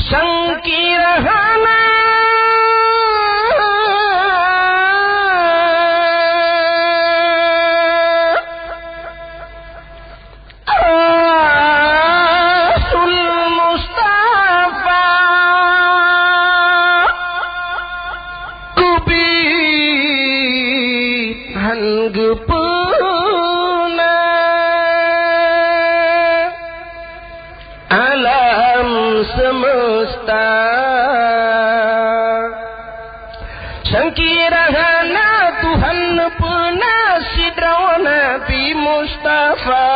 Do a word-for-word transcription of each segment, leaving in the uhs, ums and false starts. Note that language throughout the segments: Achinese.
Sangkira hana Rasul Mustafa, keubiet han geupeuna alam semesta. Sangkira hana Tuhan neupeuna sidroe Nabi Mustafa,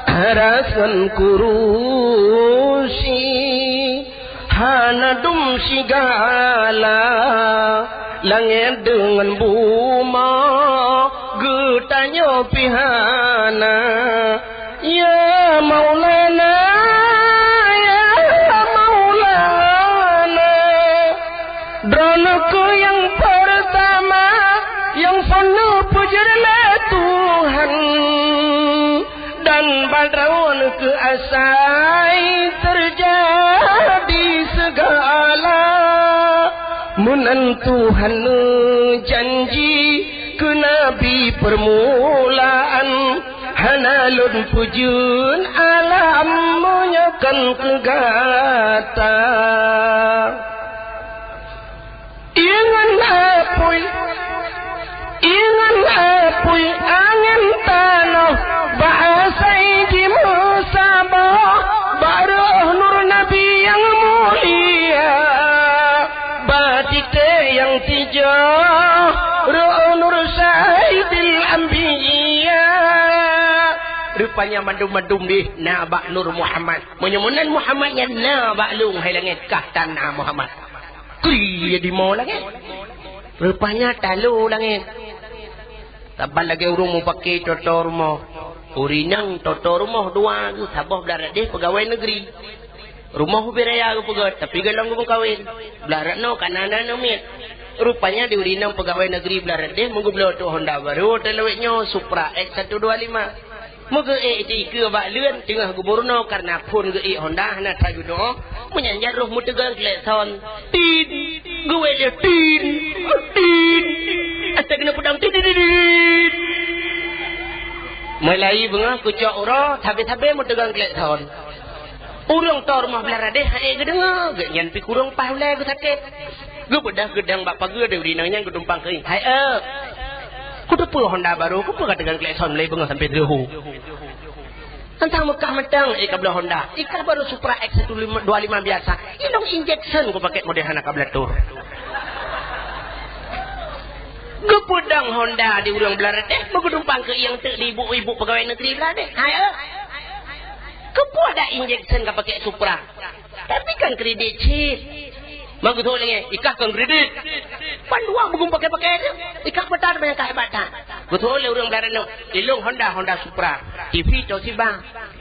harasan kurusi hana dum sigala, langét deungon bumoe geutanyoe pih hana. Ya Maulana, ya Maulana, Droeneuh keuh nyang peurtama nyang phon neupeujeuet lé Tuhan, dan bak Droeneuh keuh asai teujadi seugala. Meunan Tuhan neujanji keu Nabi peurmulaan, hana lôn peujeuet alam meunyoe kon keu gata. Ingat apui, ingat apui angén tanoh, bak asai jimeusaboh, bak roh nur Nabi nyang mulia, bak titée nyang tijoh, roh nur Saidil Anbiya. Rupanya mandum-mandum deh na bak nur Muhammad. Meunyoe meunan Muhammad nyan na bak lôn hai langét, kah tan na Muhammad. Kri di mo langét. Rupanya talo langét. Saban lagée ureuëng mupake toto rumoh. Ureuëng inong toto rumoh dua geuh, saboh blah radeh peugawée neugeri. Rumoh ubit raya geupeugét, tapi golom geumeukawen. Blah radeh nyoe ka na aneuk miet. Rupanya di ureuëng inong peugawée neugeri blah radeh meugeubloe trok honda barô, teulawét nyoe Supra X satu dua lima. Meugeuék dikeue bak leuen teungoh geuburunoe, kareuna phon geuék honda hana that geudoe. Meunyan jak roh meuteugang klekson. Tin! Geuwék lé tin! Tin! Asai keuneuk peudong, tin, tin, tin, tin! Meulai beungoh keucok uroe, sabe-sabe meuteugang klekson. Ureuëng toe rumoh blah radeh han ék geudeungoe, geuh nyan pih kureueng paih ulée geusakét. Geubeudôh geudong bak pageue, di ureuëng inong nyan geutumpang keu, "Hai eu, kuteupeue honda barô, keupeue ka teugang klekson mulai beungoh sampoe teuhu?" Tantang meukah mantong, eh, ka bloe honda. Ikah barô Supra X satu dua lima biasa. Ilong injection kupakét model hana kablator. Geupeudong honda di ureuëng blah radeh, meugeutumpang keu nyang teuk di ibu-ibu peugawée neugeri blah radeh. Hai eu. Keupeue dak injection kapakét Supra? Tapi kan kredit cit. Meugeutôk lagée, ikah kon kredit. Pan dua bugum pakai-pakai tu. Ikah petan banyak kah hebat tak? Geutôk lé ureuëng blah radeh nyoe. Ilong honda, Honda Supra. T V Toshiba.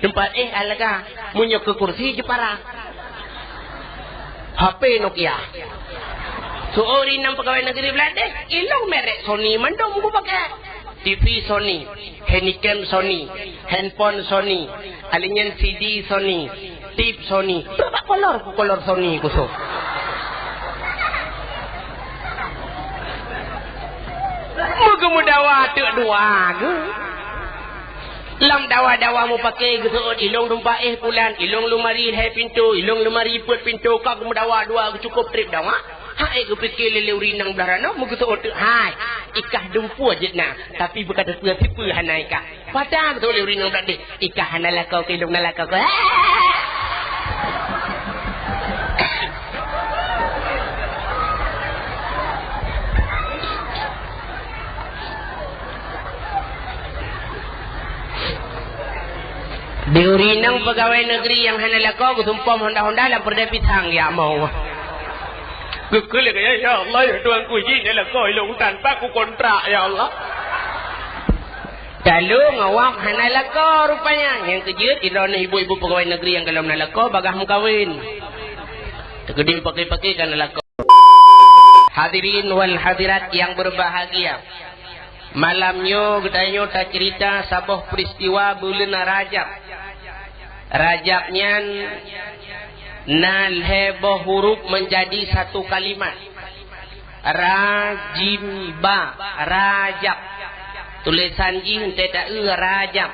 Teumpat éh alaga. Meunyoe keu kursi Jepara. H P Nokia. Soe ureuëng inong peugawée neugeri blah radeh. Ilong merek Sony mandum bugum pakai. T V Sony, handycam Sony, handphone Sony, alinyan C D Sony, tip Sony. Bak kolor ku kolor Sony kusôk. Meugeumeudawa teuk dua geuh. Lam dawa-dawa mupake geuseuôt ilong rumpah éh pulan, ilong leumari lhée pintoe, ilong leumari peuet pintoe, ka geumeudawa dua geuh cukôp trép dawa. Hai geupike lé ureuëng inong blah radeh nyoe meugeuseuôt teuk hai. Ikah dumpeue jeuet na, tapi beuka teupeue sipeue hana ikah. Padahai beutôi lé ureuëng inong blah radeh, ikah hana lakoe keu ilong na lakoe keu. Di ureuëng inong peugawée neugeri nyang hana lakoe geusumpom honda-honda lam peureudée pisang ya mau. Geukheun lé gaya, "Ya Allah, ya Tuhanku, jih nyan lakoe ilong tan, pat kukontrak, ya Allah." Talong awak hana lakoe rupanya. Nyang keujeuet, droeneuh ibu-ibu peugawée neugeri nyang golom na lakoe, bagaih meukawen. Teukeudi paké-paké ka na lakoe. Hadirin wal hadirat yang berbahagia. Malam nyoe geutanyoe tacerita saboh peristiwa buleuen Rajab. Rajab nyan Na lhée boh huruf meunjadi satu kalimat. Ra, jim, ba, Rajab. Tulésan jih eunteuk taeu Rajab.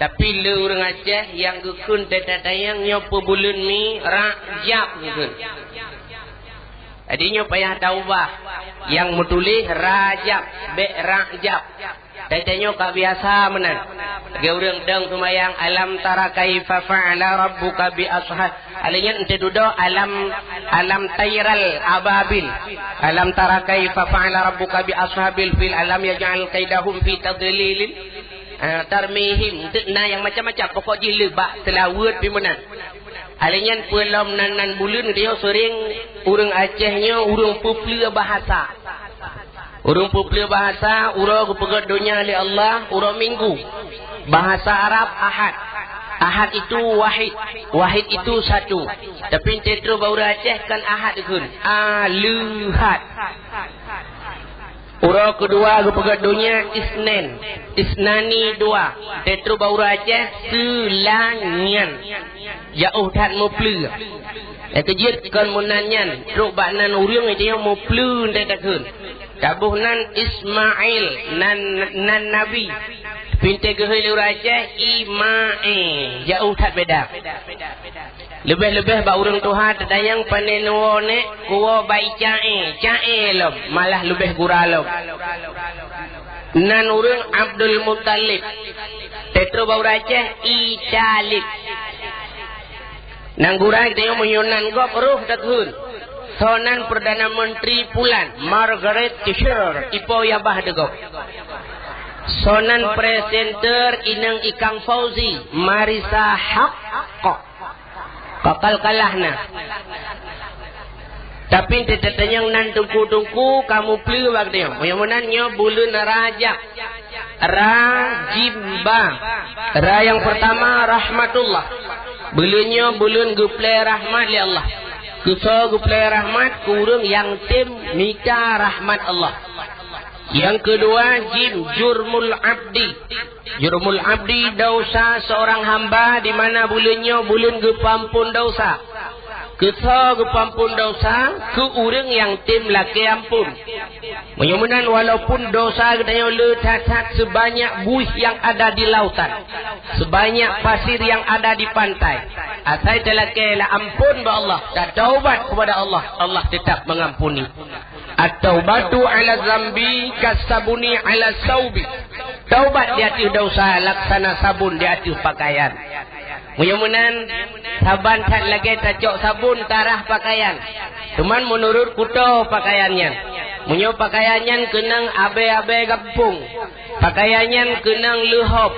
Tapi le ureuëng Aceh nyang geukheun teutatayang nyoe peubuleuen mi Rajab geukheun. Jadi nyoe payah taubah. Nyang meutuléh Rajab, bék Rajab. Teutanyoe ka biasa meunan. Lagée ureuëng dong seumayang, "Alam tara kaifa fa'ala rabbuka bi ashab." Alé nyan eunteuk dudoe, "Alam, alam tairal ababil." "Alam tara kaifa fa'ala rabbuka bi ashabil fil. Alam yaj'al kaidahum fi tadlilin." Ah, tarmihim. Eunteuk na nyang macam-macam. Pokok jih le bak seulaweuet pi meunan. Alé nyan peue lom nan, nan buleuen geutanyoe seuring ureuëng Aceh nyoe ureuëng peupleue bahasa. Ureuëng peupleue bahasa, uroe geupeugét donya lé Allah, uroe Minggu. Bahasa Arab, Ahad. Ahad itu wahid. Wahid itu satu. Tapi eunteuk trok bak ureuëng Aceh kan Ahad geukheun. Aleuhat. Uroe keudua geupeugét donya, Isnin. Isnani, dua. Eunteuk trok bak ureuëng Aceh, Seulanyeueng. Jaôh that meupleue. Nyang keujeuet kon meunan nyan, trok bak nan ureuëng itu nyang meupleue eunteuk takheun. Taboh nan Ismail, nan, nan nabi. Pintée geuhôi lé ureuëng Aceh, Imaé. Jaôh that beda. Leubeh-leubeh bak ureuëng tuha teutanyong pane neuwoe nek, kuwoe bak Icaé, Caé lom, malah leubeh gura lom. Nan ureuëng Abdul Muttalib. Eunteuk trok bak ureuëng Aceh, Italib. Nan gura geutanyoe meunyoe nan gob roh takheun. Soe nan Perdana Menteri Pulan, Margaret Thatcher, ipo yah bah teugob. Soe nan presenter inong Ikang Fauzi, Marissa Haque. Kakal kalah na. Tapi teutatanyong nan teungku-teungku ka meupleue bak geutanyoe. Meunyoe meunan nyoe buleuen Rajab. Ra, jim, ba. Ra nyang peurtama rahmatullah. Buleuen nyoe buleuen geuplée rahmat lé Allah. Keu soe geuplée rahmat? Keu ureuëng nyang tem mita rahmat Allah. Nyang keudua jim, jurmul abdi. Jurmul abdi, desya seorang hamba, di mana buleuen nyoe buleuen geupeuamphon desya. Keu soe geupeuamphon desya? Keu ureuëng nyang tem lakée amphon. Meunyoe meunan, walaupun desya geutanyoe le that-that sebanyak buih yang ada di lautan, sebanyak pasir yang ada di pantai, asai talakée la amphon bak Allah, tataubat kepada Allah, Allah tetap mengampuni. At-taubatu ala zambi kasabuni ala saubi. Taubat di ateueh desya laksana sabon di ateueh pakaian. Meunyoe meunan, saban that lagée tacok sabon tarah pakaian. Teuma meunurot kuto pakaian nyan. Meunyoe pakaian nyan keunong abée-abée gampông, pakaian nyan keunong leuhop,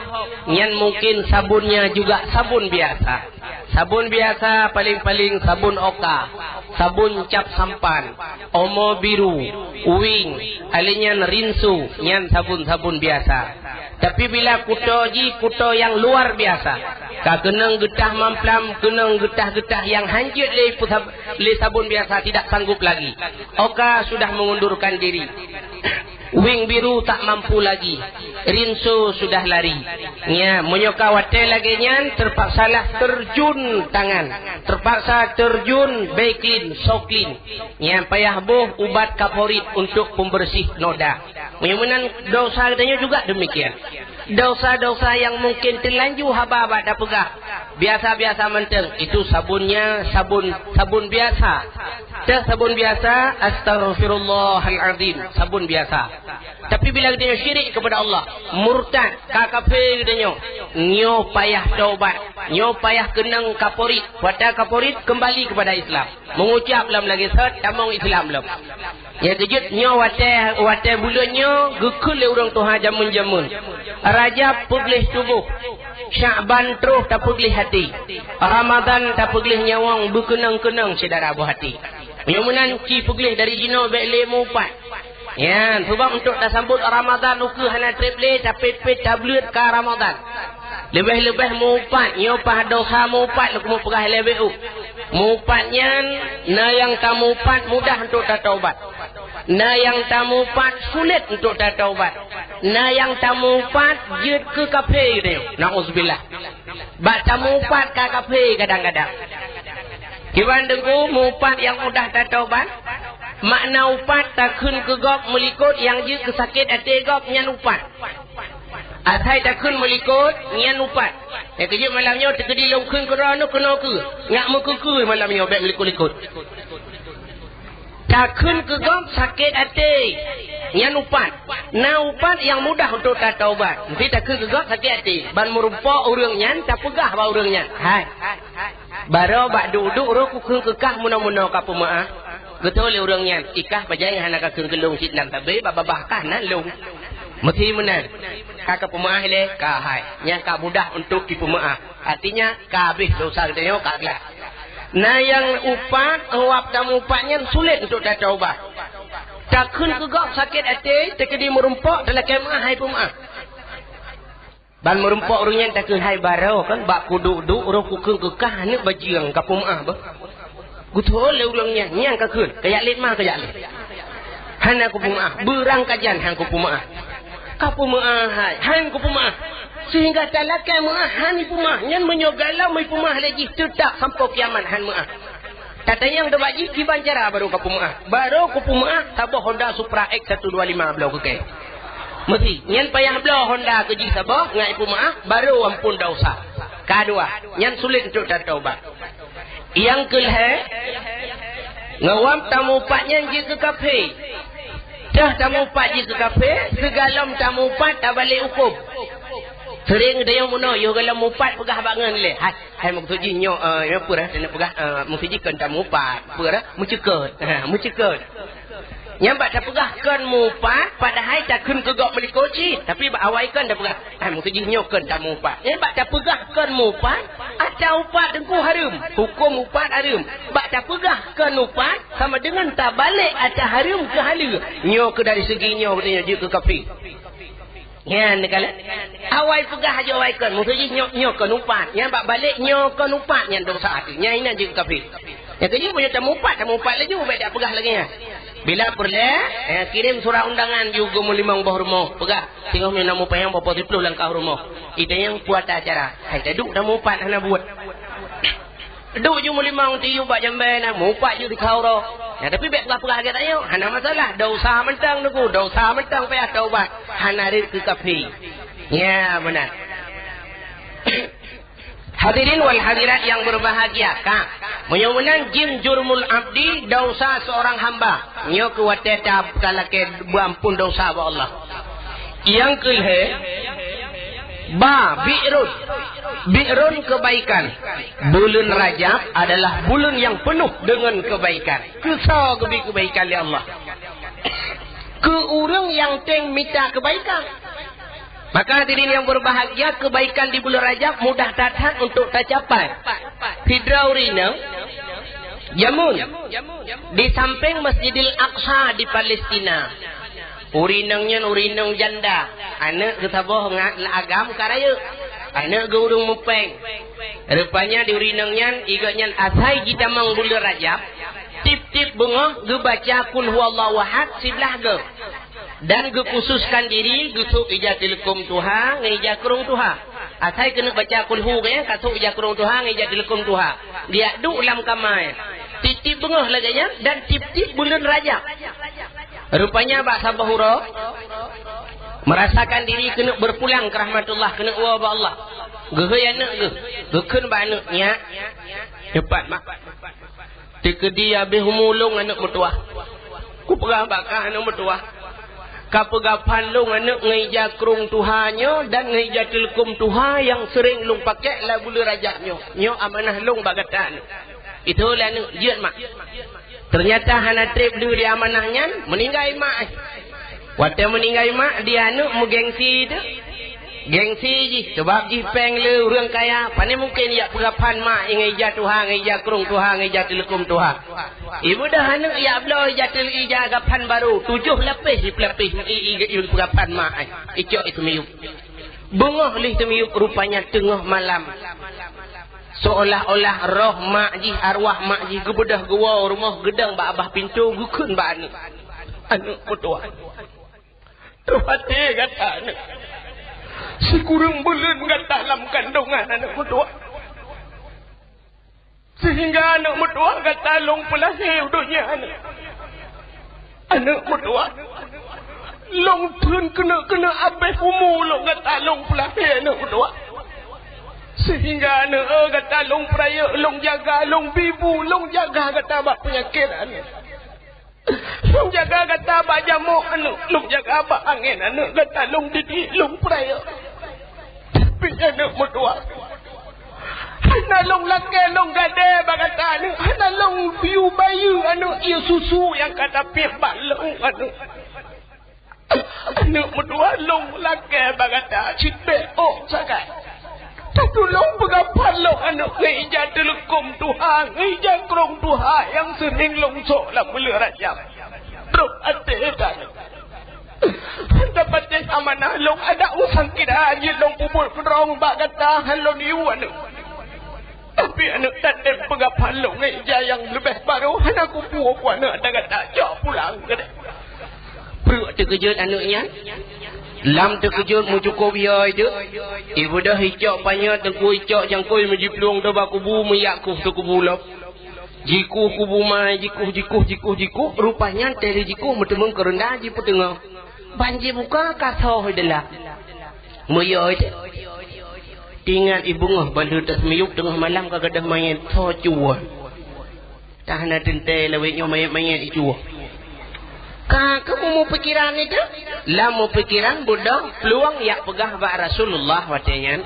nyan mungkin sabonnya juga sabon biasa. Sabon biasa paléng-paléng sabon oka, sabon cap sampan, omo biru, uwing, alé nyan rinso, nyan sabon-sabon biasa. Tapi bila kuto jih kuto nyang luar biasa, ka keunong geutah mamplam, keunong geutah-geutah nyang hanjeuet lé pusab-, lé sabon biasa tidak sanggup lagi. Oka sudah mengundurkan diri. Wing biru tak mampu lagi. Rinso sudah lari. Nya, meunyoe ka watée lagée nyan, terpaksalah terjun tangan. Terpaksa terjun Baiklin, Soklin. Nya, payah boh ubat kaporit untuk pembersih noda. Meunyoe meunan, desya geutanyoe juga demikian. Desya-desya nyang mungkin teulanjô haba bak tapeugah, biasa-biasa mantong, itu sabonnya sabon, sabon biasa. Teuh sabon biasa, astaghfirullahalazim, sabon biasa. Tapi bila geutanyoe syirik kepada Allah, murtad, ka kafé geutanyoe, nyoe payah taubat, nyoe payah keunong kaporit. Watée kaporit, kembali kepada Islam. Mengucap lom lagée sot, tamong Islam lom. Nyang keujeuet nyoe watée, watée buleuen nyoe geukheun lé ureuëng tuha jameun-jameun. Rajab peugleh tuboh, Syakban troh tapeugleh até, Ramadhan tapeugleh nyawöng beukeunong-keunong syedara boh até. Meunyoe meunan ci peugleh dari jinoe bék lé meuupat. Nyan, sabab untuk tasambot Ramadhan ukeue hana treb lé, tapét-pét tableuet ka Ramadhan. Leubeh-leubeh meuupat, nyoe paih desya meuupat lôn keumeung peugah lé bék u. Meuupat nyan, na nyang tameuupat mudah untuk tataubat. Na nyang tameuupat sulet untuk tataubat. Na nyang tameuupat jeuet keu kafé geutanyoe. Nauzubillah. Bak tameuupat ka kafé kadang-kadang. Kiban Teungku, meuupat nyang mudah tataubat, makna upat takheun keu gob meulikot nyang jeuet keu sakét até gob nyan upat. Asai takheun meulikot nyan upat. Nyang keujeuet malam nyoe teukeudi lôn kheun keudroe nyoe keunoe keuh, nyak meukeue-keue malam nyoe bék meulikot-likot. Takheun keu gob sakét até nyan upat. Na upat nyang mudah untuk tataubat. Meusti takheun keu gob sakét até. Ban meurumpok ureuëng nyan tapeugah bak ureuëng nyan, "Hai, baroe bak duek-duek roh kukheun keu kah meunoe-meunoe kapeumeuáh." Geutôi lé ureuëng nyan, "I kah pajan hana kakheun keu lôn cit nan sabe, bak babah kah nan lôn." Meusti meunan. "Ka kapeumeuáh ilée?" "Ka." "Hai." Nyan ka mudah untuk jipeumeuáh. Artinya, ka habéh dosa geutanyoe ka glah. Na nyang upat, uap dan meuupat nyan sulet untuk tataubat. Takheun keu gob sakét até, teukeudi meurumpok talakée meuáh hai peumeuáh. Ban meurumpok ureuëng nyan takheun, "Hai baroe kan bak kuduek-duek roh kukheun keu kah aneuëk bajeueng kapeumeuáh beuh." Geutôi lé ureuëng nyan, nyan kakheun, kajak lét ma kajak lét. Hana kupeumeuáh, beurangkajan han kupeumeuáh. Kapeumeuáh hai, han kupeumeuáh. Sehingga talakée meuáh han ipeumeuáh. Nyan meunyoe galom ipeumeuáh lé jih teutab sampoe kiamat han meuáh. Tatanyong teubak jih kiban cara baroe kapeumeuáh. Baroe kupeumeuáh saboh Honda Supra X satu dua lima bloe keu kée. Meusti, nyan payah bloe Honda keu jih saboh ngon ipeumeuáh, baroe amphon dosa. Ka dua, nyan sulet untuk tataubat. Nyang keulhée, ngon uap tameuupat nyan jeuet keu kafé. Teuh tameuupat jeuet keu kafé, sigohlom tameuupat tabalek hukôm. Sering geutanyoe meunoe, yoh gohlom meuupat peugah bak ngon lé. Hai, hai, maksud jih nyoe, eh, nyoe peue, eh, taneuk peugah, eh, maksud jih kon tameuupat, peue, eh, meuceukeut. Ha, meuceukeut. Nyan bak tapeugah kon meuupat, padahai takheun keu gob meulikot cit. Tapi bak awai kon tapeugah, "Ah, maksud jih nyoe kon tameuupat." Nyan bak tapeugah kon meuupat, atra upat Teungku hareuem. Hukôm upat hareuem. Bak tapeugah kon upat, sama deungon tabalek atra hareuem keu haleue. Nyoe keu dari segi nyoe geutanyoe jeuet keu kafé. Nyan neukalon. Awai peugah ajoh awai kon, maksud jih nyoe, nyoe kon upat. Nyan bak balek nyoe kon upat, nyan dosa teuh. Nyan inan jeuet keu kafé. Nyang keujeuet meunyoe tameuupat, tameuupat laju, bék tapeugah lagée nyan. Bila peureulée, eh, kirém surat undangan ju geumeulimong boh rumoh. Peugah, singoh meunyoe na muphom boh siplôh langkah rumoh. Itanyong peue atra acara. Hai taduek tameuupat hana buet. Duek ju meulimong tiyueb bak jambai na, meuupat ju di keuhai uroe. Nah, tapi bék peugah-peugah lagée tanyoe. Hana masalah, dosa mantong Teungku, dosa mantong payah taubat. Hana rhot keu kafé. Ya, meunan. Hadirin wal hadirat yang berbahagia, ka. Meunyoe meunan jim jurmul abdi, dosa seorang hamba. Nyoe keu watée ta-, talakée beuamphon dosa bak Allah. Nyang keulhée, ba, bi'run. Bi'run kebaikan. Buleuen Rajab adalah buleuen nyang peunoh deungon kebaikan. Keu soe geubri kebaikan lé Allah? Keu ureuëng nyang teng mita kebaikan. Maka hadirin yang berbahagia, kebaikan di bulan Rajab mudah that-that untuk tacapai. Sidroe ureuëng inong jameun di sampéng Masjidil Aqsa di Palestina. Ureuëng inong nyan ureuëng inong janda, aneuëk geuh saboh ngat agam ka rayeuk, aneuëk geuh ureuëng mupéng. Rupanya di ureuëng inong nyan, igeuh nyan asai jitamong buleuen Rajab, tieb-tieb beungoh geubaca Qul Huwallahu Ahad siblaih goe. Dan geukhususkan diri geusôk ija teuleukom tuha ngon ija krông tuha. Asai keuneuk baca kulhu geuh nyan, ka sôk ija krông tuha ngon ija teuleukom tuha. Geujak duek lam kama. Tieb-tieb beungoh lagée nyan dan tieb-tieb buleuen Rajab. Rupanya bak saboh uroe, merasakan diri keuneuk berpulang ke rahmatullah, keuneuk woe bak Allah. Geuhôi aneuëk geuh, geukheun bak aneuëk, "Nyak, cepat mak." Teukeudi habéh umu lôn aneuëk meutuwah. Kupeugah bak kah aneuëk meutuwah, kapeugaphan lôn aneuëk ngon ija krông tuha nyoe dan ngon ija teuleukom tuha nyang seuréng lôn pakék lam buleuen Rajab nyoe. Nyoe amanah lôn bak gata aneuëk. Itu lé aneuëk, jeuet mak. Teunyata hana treb lé di amanah nyan, meuninggai mak. Watée meuninggai mak, di aneuëk meugengsi teuh. Gengsi jih, sabab jih péng lé ureuëng kaya, pane mungken jak peugaphan mak ngon ija tuha, ngon ija krông tuha, ngon ija teuleukom tuha. Ibeudôh aneuëk jak bloe ija teul-, ija gaphan barô, tujoh lapéh jipeulapéh i, i, i, peugaphan mak, icok i teumiyueb. Beungoh lheueh teumiyueb rupanya teungoh malam. Seolah-olah roh mak jih, arwah mak jih geubeudôh geuwoe rumoh geudong bak babah pintoe geukheun bak aneuëk. Aneuëk meutuwah. Troh até gata aneuëk. Sikureueng buleuen gata lam kandongan aneuëk meutuwah. Sehingga aneuk meutuah gata lôn peulahé u donya nyoe. Aneuk meutuah, lôn theun keuneuk-keuneuk abéh umu lôn gata lôn peulahé aneuk meutuah. Sehingga aneuk gata lôn peurayeuk, lôn jaga, lôn bi bu, lôn jaga gata bak peunyakét aneuk. Lôn jaga gata bak jamok aneuk, lôn jaga bak angén aneuk gata lôn didik, lôn peurayeuk. Tapi aneuk meutuah, hana lôn lakée lôn gadée bak gata aneuk, hana lôn yue bayeue aneuk, yue susu nyang ka tapiep bak lôn aneuk. Aneuk meutuah lôn lakée bak gata cit bék ôk sagai. Tatulông peugah pat lôn aneuk ngon ija teuleukom tuha, ngon ija krông tuha nyang seuring lôn sok lam buleuen Rajab. Trok até gata aneuk. Hana patéh amanah lôn adak usang kira jeuet lôn peubuet keudroe bak gata hana lôn yue aneuk. Tapi aneuk tatem peugah pat lôn ngon ija nyang leubeh barô hana kupuwoe ku aneuk adak gata cok pulang keudeh. Pruek teukeujot aneuk nyan. Lam teukeujot meucukôp yoi teuk. Ibeudôh icok panyöt teungku icok jangkôi meujiplueng teubak kubu meuyak kuh teukubu lom. Jikuh kubu mai, jikuh, jikuh, jikuh, jikuh, rupanya teuh lé jikuh meuteumeung keureunda jipeuteungoh. Ban jibuka ka soe deulah. Meuyoi teuh. Tingat ibeungoh bandum tasmiyueb teungoh malam ka gadôh manyét soe cuwoe. Tah na teuntée lawét nyoe manyét-manyét icuwoe. Ka kamoe meupikiran itu? Lam meupikiran beudôh plueng yak peugah bak Rasulullah watée nyan.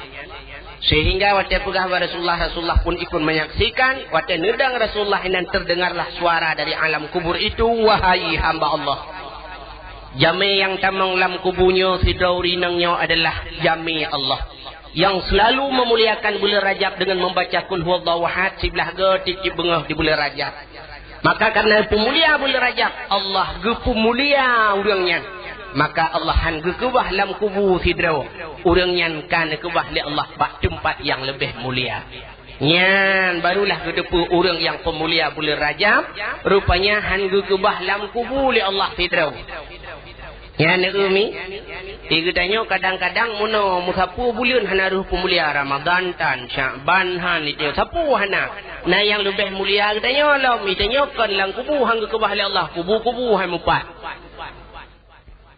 Sehingga watée peugah bak Rasulullah, Rasulullah pun ikut menyaksikan. Watée neudang Rasulullah inan terdengarlah suara dari alam kubur itu, "Wahai hamba Allah, jamé nyang tamong lam kubu nyoe sidroe ureuëng inong nyoe adalah jamé Allah, nyang selalu memuliakan buleuen Rajab dengan membaca Qul Huwallahu Ahad siblaih go tieb-tieb beungoh di buleuen Rajab." Maka kareuna peumulia buleuen Rajab, Allah geupeumulia ureuëng nyan. Maka Allah han geukeubah lam kubu sidroe ureuëng nyan, ka neukeubah lé Allah bak teumpat nyang leubeh mulia. Nyan barulah geuteupeue ureuëng nyang peumulia buleuen Rajab, rupanya han geukeubah lam kubu lé Allah sidroe. Nyan neueu mi, di geutanyoe kadang-kadang meunoe meusapeue buleuen hana rhoh peumulia, Ramadhan tan, Syakban han, itu sapeue hana. Na nyang leubeh mulia geutanyoe lom, geutanyoe kon lam kubu han geukeubah lé Allah, kubu-kubu han mupat.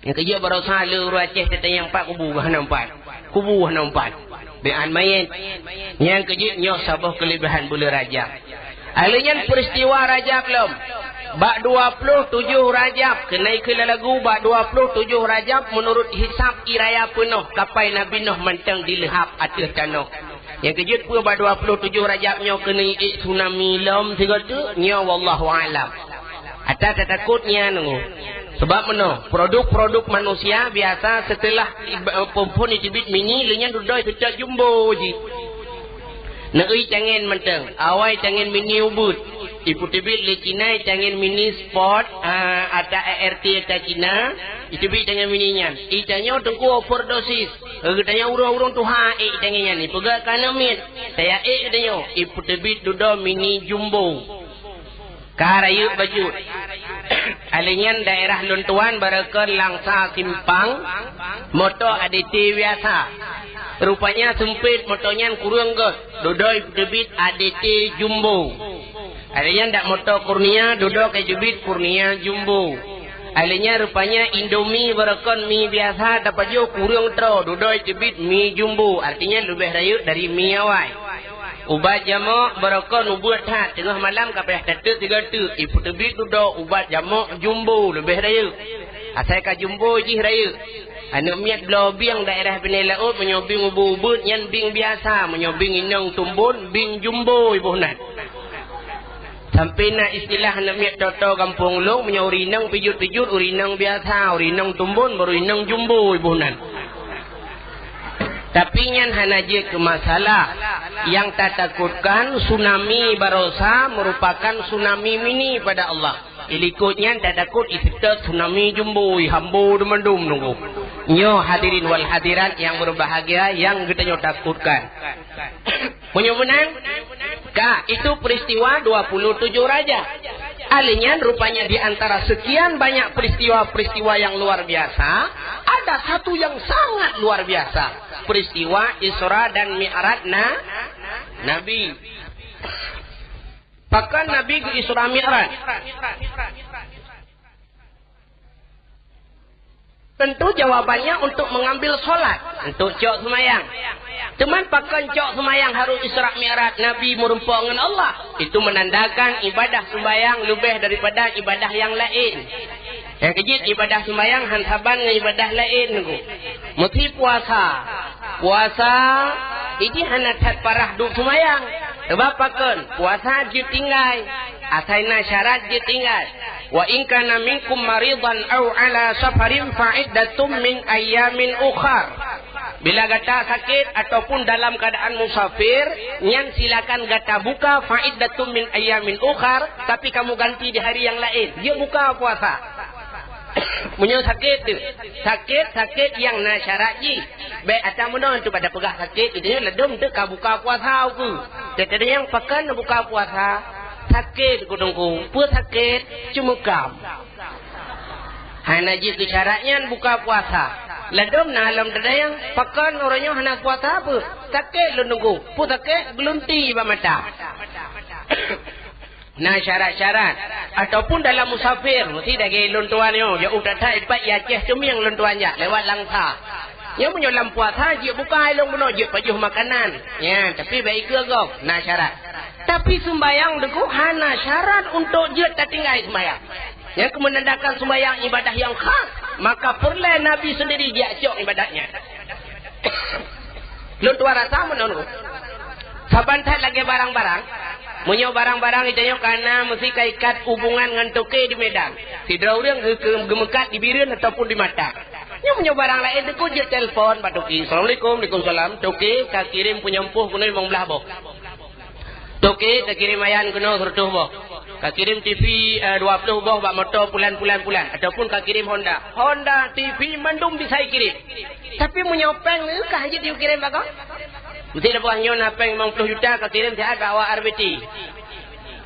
Nyang keujeuet baroesa le ureuëng Aceh tatanyong pat kubu hana mupat. Kubu hana mupat. Bi'an mayét. Nyang keujeuet nyoe saboh keuleubehan buleuen Rajab. Alheuh nyan peuristiwa Rajab lom. Bak dua ploh tujoh Rajab, keunoe keu lalagu bak dua ploh tujoh Rajab meunurot hisab ie raya peunoh kapai Nabi Nuh mantong dileuhab ateueh tanoh. Nyang keujeuet peue bak dua ploh tujoh Rajab nyoe keuneuk ék tsunami lom sigoe teuk? Nyoe wallahu a'lam. Ata tatakot nyan nunggu. Sebab meunoe, produk-produk manusia biasa seuteulah ib-, phon-phon jiteubiet mini, lheuh nyan dudoe seutôt jumbo jih. Neueu tangen mantong, awai tangen mini ubeut. Ipeuteubiet lé Cina tangen mini sport, a, ata A R T ata Cina, iteubiet tangen mini nyan. Itanyoe teungku overdosis. Geutanyoe ureuëng-ureuëng tuha ék tangen nyan, ipeugah ka na miet. Taya ék geutanyoe, ipeuteubiet dudoe mini jumbo. Ka rayeuk bacut. Alheuh nyan daerah lôn tuan barokon Langsa Simpang, moto A D T biasa. Rupanya seumpet moto nyan kureueng gét, dudoe teubiet A D T jumbo. Alheuh nyan dak moto Kurnia, dudoe ka teubiet Kurnia jumbo. Alheuh nyan rupanya Indomie barokon mi biasa tapajoh kureueng troh, dudoe teubiet mi jumbo, artinya leubeh rayeuk dari mi awai. Ubat jamok barokon ubeut that, teungoh malam ka payah tateuk sigoe teuk, ipeuteubiet dudoe ubat jamok jumbo leubeh rayeuk. Asai ka jumbo jih rayeuk. Aneuk miet bloe bieng daerah Binéh Laôt, meunyoe bieng ubeut-ubeut nyan bieng biasa, meunyoe bieng inong tumbon, bieng jumbo iboh nan. Sampai na istilah aneuk miet toto gampông lôn, meunyoe ureuëng inong pijot-pijot, ureuëng inong biasa, ureuëng inong tumbon, baru inong jumbo iboh nan. Tapi nyan hana jeuet keu masalah. Nyang tatakotkan tsunami barosa meurupakan tsunami mini pada Allah. Ilikot nyan tatakot iseutôt tsunami jumbo, ihambo deumandum nunggu. Nyoe hadirin wal hadirat nyang berbahagia nyang geutanyoe takotkan. Meunyoe meunan, ka, itu peristiwa dua puluh tujuh Rajab. Alheuh nyan rupanya di antara sekian banyak peristiwa-peristiwa yang luar biasa, ada satu yang sangat luar biasa. Peristiwa Isra dan Mi'raj na-, Nabi. Pakon Nabi geu-Isra Mi'raj? Tentu jawabannya untuk mengambil sholat, untuk cok seumayang. Teuma pakon cok seumayang harus Isra Mi'raj Nabi meurumpok ngon Allah? Itu menandakan ibadah seumayang leubeh daripada ibadah nyang laén. Nyang keujeuet ibadah seumayang han saban ngon ibadah laén, Teungku. Meusi puasa. Puasa, jih hana that parah duek seumayang. Sabab pakon? Puasa jeuet tinggai. Asai na syarat jeuet tinggai. "Wa in kana minkum maridan aw ala safarin fa iddatum min ayyamin ukhar." Bila gata sakét ataupun dalam keadaan musafir, nyan silakan gata buka, "fa iddatum min ayyamin ukhar", tapi kamu ganti di hari nyang laén. Jeuet buka puasa. Meunyoe sakét tu, sakét, sakét nyang na syarat jih. Bèk atra meunoe tu pada peugah sakét, itu nyoe ladôm tu ka buka puasa uku. Teuntèe nyang pakon buka puasa, sakét ku Teungku. Peue sakét? Ceumeukaem. Hana jeuet keu syarat nyan buka puasa. Ladôm na lom teuntèe nyang pakon uroe nyoe hana puasa peue? Sakét lôn Teungku. Peue sakét? Geulunti bak mata. Na syarat-syarat. Ataupun dalam musafir, meusi lagèe lôn tuan nyoe, jak u that-that ipat i Aceh Teumieng lôn tuan jak, lewat Langsa. Nyoe meunyoe lam puasa, jeuet buka ilong bunoe, jeuet pajoh makanan. Nyan, tapi bèk ikeue gob, na syarat. Tapi sumbayang Teungku hana syarat untuk jeuet tatinggai sumbayang. Nyan keuh menandakan sumbayang ibadah nyang khas, maka peureulèe Nabi seundiri geujak cok ibadat nyan. Lôn tuan rasa meunan. Saban that lagèe barang-barang, meunyoe barang-barang geutanyoe ka na meusi ka ikat hubungan ngon toke di Medan. Sidroe ureueng geu-, geu-, geumeukat di Bireuen ataupun di Mata. Nyoe meunyoe barang laén Teungku jeuet telepon bak toke. "Assalamualaikum." "Waalaikumsalam." "Toke, ka kirém peunyampôh keunoe limong blah boh." "Toke, ka kirém ayan keunoe seratus boh. Ka kirém T V, eh, dua ploh boh bak moto pulan, pulan, pulan. Ataupun ka kirém Honda." "Honda, T V, mandum bisa ikirém. Tapi meunyoe péng, eh, ka jeuet ikirém bak gob?" "Meusti leubeh nyoe na péng limong ploh juta, ka kirém siat bak awak R B T."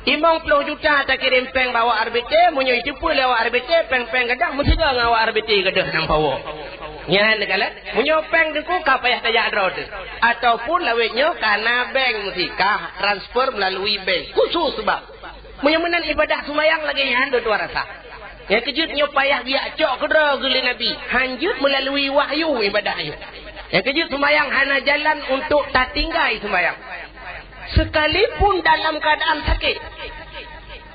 "Limong ploh juta takirém péng bak awak R B T, meunyoe jiteupeue lé awak R B T, péng-péng gadang meusigoe ngon awak R B T gadôh lam pawoe." Nyan neukalon, meunyoe péng Teungku ka payah tajak droe teuh. Ataupun lawét nyoe ka na bank meusi ka transfer meulalu bank. Khusus sabab. Meunyoe meunan ibadah sumbayang lagèe nyan, lôn tuan rasa. Nyang keujeuet nyoe payah geujak cok keudroe geuh lé Nabi. Han jeuet meulalu wahyu ibadah nyoe. Nyang keujeuet sumbayang hana jalan untuk tatinggai sumbayang. Sekalipun dalam keadaan sakét.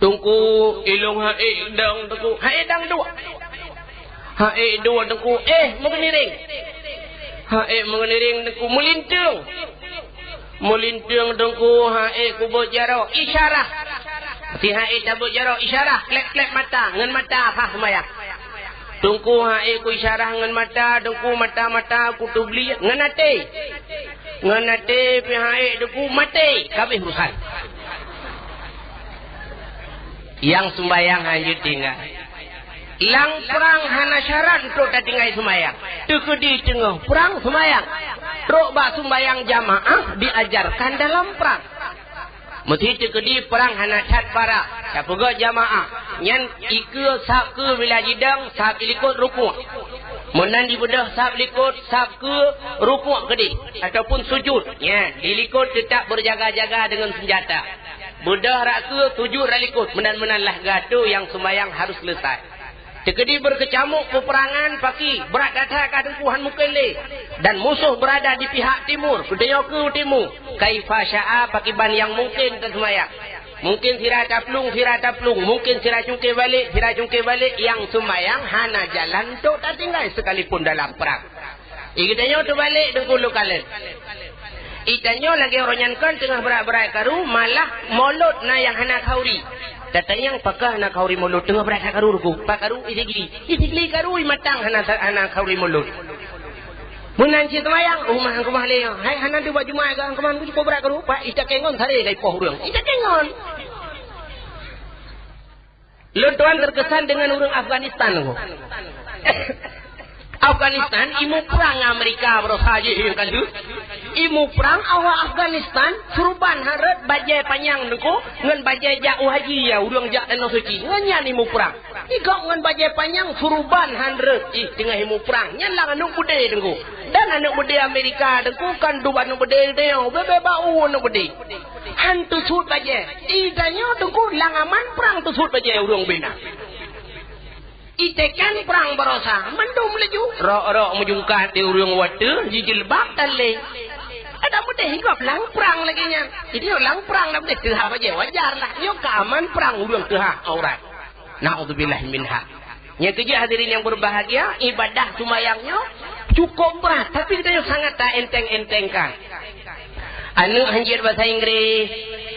"Teungku, ilong ha ék dang, Teungku." Ha ék dang duek. "Ha ék duek, Teungku." "Eh, meugeuniréng." "Ha ék meugeuniréng, Teungku." "Meulinteung." "Meulinteung, Teungku, ha ék kubeuet jaroe." Isyarah. Si ha ék tabeuet jaroe, isyarah, klép-klép mata, ngon mata hah sumbayang. "Teungku, ha ék ku isyarah ngon mata, Teungku, mata-mata ku teubliek ngon até." "Ngon até pih ha ék Teungku, maté." Ka abéh urusan. Nyang sumbayang han jeuet tinggai. Lam prang hana syarat untuk tatinggai sumbayang. Teukeudi teungoh prang sumbayang. Trok bak sumbayang jamaah diajarkan dalam prang. Meusi teukeudi prang hana that parah, tapeugöt jamaah. Nyan ikeue sab keue bila jidong, sab dilikot rukuk. Meunan dibeudôh sab likot, sab keue rukuk keudeh, ataupun sujud. Nyan, dilikot teutap beujaga-jaga deungon seunjata. Beudôh rot keue, sujud rot likot. Meunan-meunan lah gata nyang sumbayang harôh seuleusoe. Teukeudi beukeucamuk peuperangan paki, brat that-that ka Teungku han mungken lé. Dan musoh beurada di pihak timur, geutanyoe keu timu. Kaifa syaa, pakiban nyang mungken taseumayang. Mungken sira taplueng, sira taplueng. Mungken sira cungké balek, sira cungké balek. Nyang seumayang hana jalan untuk tatinggai sekalipun dalam prang. Geutanyoe teubalek Teungku lôn kalon. Geutanyoe lagèe uroe nyan kon teungoh brat-brat karu, malah mulod na nyang hana khauri. Tatanyong pakon hana khauri mulod, teungoh brat that karu Teungku. Pat karu? Isigli. Isigli karu, imatang hana, hana khauri mulod. Meunan cit seumayang, oh, mah, keumah lé. Hai, hana deuh bak Jumat ka, keumah cukôp brat karu. Pat, itakèe ngon saré ka ipoh ureueng. Itakèe ngon. Lôn tuan terkesan dengan ureueng Afghanistan, Teungku. Afghanistan imuprang ngon Amerika baroesa jih nyang ka lheueh. Imuprang awak Afghanistan, suruban han rhot, bajèe panyang Teungku, ngon bajèe jak u haji, ya, ureueng jak Tanoh Suci. Ngon nyan imuprang. Igop ngon bajèe panyang, suruban han rhot. Ih, teungoh imuprang. Nyan lam aneuk beudé Teungku. Dan aneuk beudé Amerika Teungku kon dum aneuk beudé Teungku. Bèe-bèe bak u aneuk beudé. Han teusuet bajée. Itanyoe teungku lam aman prang teusuet bajée ureuëng bina. Itekan prang barosa, mandum laju. Rok-rok meujungkat di ureuëng watée, jijilbab talé. Ada beudeh gob lam prang lagée nyan. Jadi lam prang dah beudeh teuhah bajée, wajar lah. Nyoe ka aman prang ureuëng teuhah aurat. Naudzubillah minha. Nyang keujeuet hadirin yang berbahagia, ibadah sumbayang nyoe cukup berat, tapi geutanyoe sangat ta enteng-entengkan. Aneuk hanjeuet bahasa Inggris,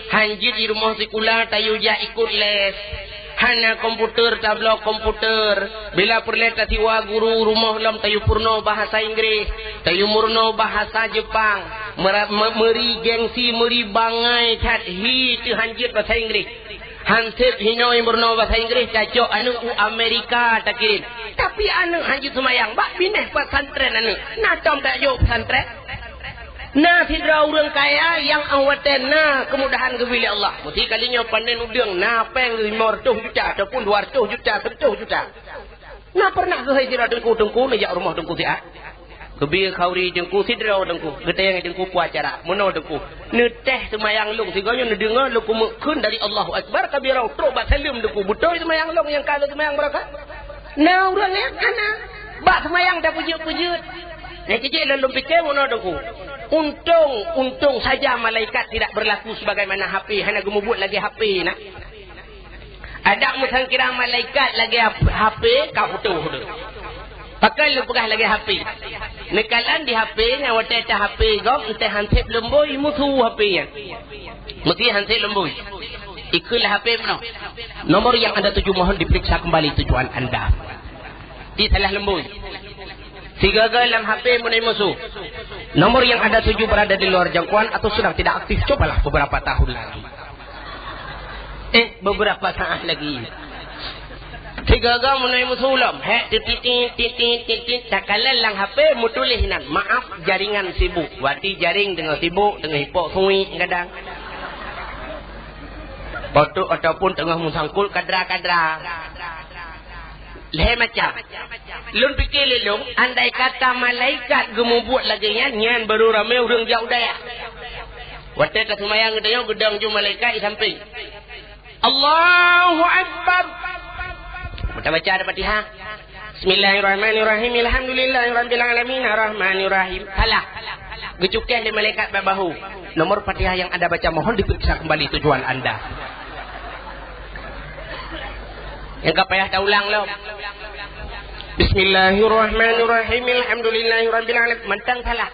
hanjeuet di rumoh sikula tayue jak ikot les. Hana komputer, tabloe komputer. Bila peureulée tasiwa guru rumoh lom tayue peurunoe bahasa Inggris, tayue meurunoe bahasa Jepang. Mera-, me-, meuri gengsi, meuri bangai that hi teuhanjeuet bahasa Inggris. Hanseb hinoe meurunoe bahasa Inggris, tacok aneuk u Amerika takirém. Tapi aneuk hanjeuet seumayang, bak binéh pesantren aneuk. Na tom tajok pesantren? Na sidroe ureuëng kaya nyang awai watée na keumudahan geubri lé Allah. Meusti kali nyoe panen udeueng na péng lima ratus juta ataupun dua ratus juta, seratus juta. Na pernah geuhôi sidroe teungku-teungku neujak rumoh teungku siat? Geubri khauri teungku sidroe teungku, geutanyong teungku peue acara. Meunoe teungku, neutéh seumayang lôn sigoe nyoe neudeungoe lôn keumeukheun dari Allahu Akbar kabira trok bak saleuem teungku. Beutôi seumayang lôn nyang ka lôn seumayang barokah? Na ureuëng nyang hana. Bak seumayang tapeujeuet-peujeuet. Nyang keujeuet lôn, lôn pike meunoe teungku. Untung, untung saja malaikat tidak berlaku sebagaimana H P, hana geumubuet lagée H P na. Adak meusangkira malaikat lagée H P ka putôh tu. Pakon lôn peugah lagée H P? Neukalon di H P nyan watée ta H P gob, entée hanseb leumbôi musu H P nyan. Meusti hanseb leumbôi. Ikheun lah H P meunoe. Nomor yang Anda tuju mohon diperiksa kembali tujuan Anda. Di salah leumbôi. Sigaga lam H P meunai musu. Nomor yang Anda tuju berada di luar jangkauan atau sedang tidak aktif, cobalah beberapa tahun lagi. Eh, beberapa saat lagi. Sigaga meunai musu lom. Hek, titit, titit, titit, titit. Takalon lam H P meutuléh nan, "Maaf, jaringan sibuk." Berarti jaring teungoh sibuk, teungoh ipok suik kadang. Potuk ataupun teungoh meusangkut kadra-kadra. Lhée macam. Lôn pike lé lôn, andai kata malaikat geumubuet lagée nyan, nyan barô ramé ureuëng jak u dayah. Watée taseumayang geutanyoe geudong ju malaikat di sampéng. Allahu Akbar. Meuta baca Al-Fatihah. Bismillahirrahmanirrahim. Alhamdulillahirabbil alamin. Arrahmanirrahim. Salah. Geucukéh lé malaikat bak bahu. Nomor Fatihah yang Anda baca mohon diperiksa kembali tujuan Anda. Nyang ka payah taulang lom. Bismillahirrahmanirrahim. Alhamdulillahirabbil alamin. Mantong salah.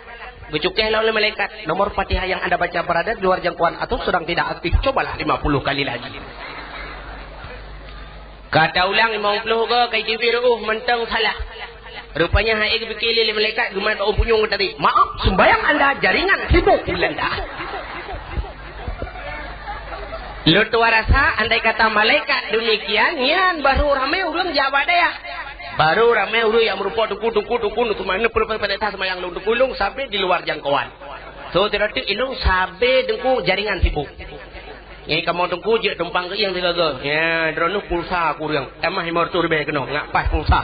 Geucukéh lom lé malaikat. Nomor Fatihah yang Anda baca berada di luar jangkauan atau sedang tidak aktif. Cobalah lima puluh kali lagi. Ka taulang limong ploh go, ka jiteubiet reuôh, mantong salah. Rupanya hai geupike lé malaikat geumat bak punyueng tadi. "Maaf, sumbayang anda jaringan sibuk," geulanda. Lôn tuan rasa, andai kata malaikat demikian, nyan barô ramé ureuëng jak bak dayah. Barô ramé ureuëng nyang meurumpok teungku, teungku, teungku, teungku, mana perlu pada seumayang lôn, teungku, lôn sabe di luar jangkauan. So, teuka teuk ilôn sabe teungku jaringan sibuk. Nyan kamoe teungku jeuet tumpang keuieng sigoe-goe. Ya, droeneuh pulsa kureueng. Tamah lima ratus ribèe keunoe, ngat paih pulsa.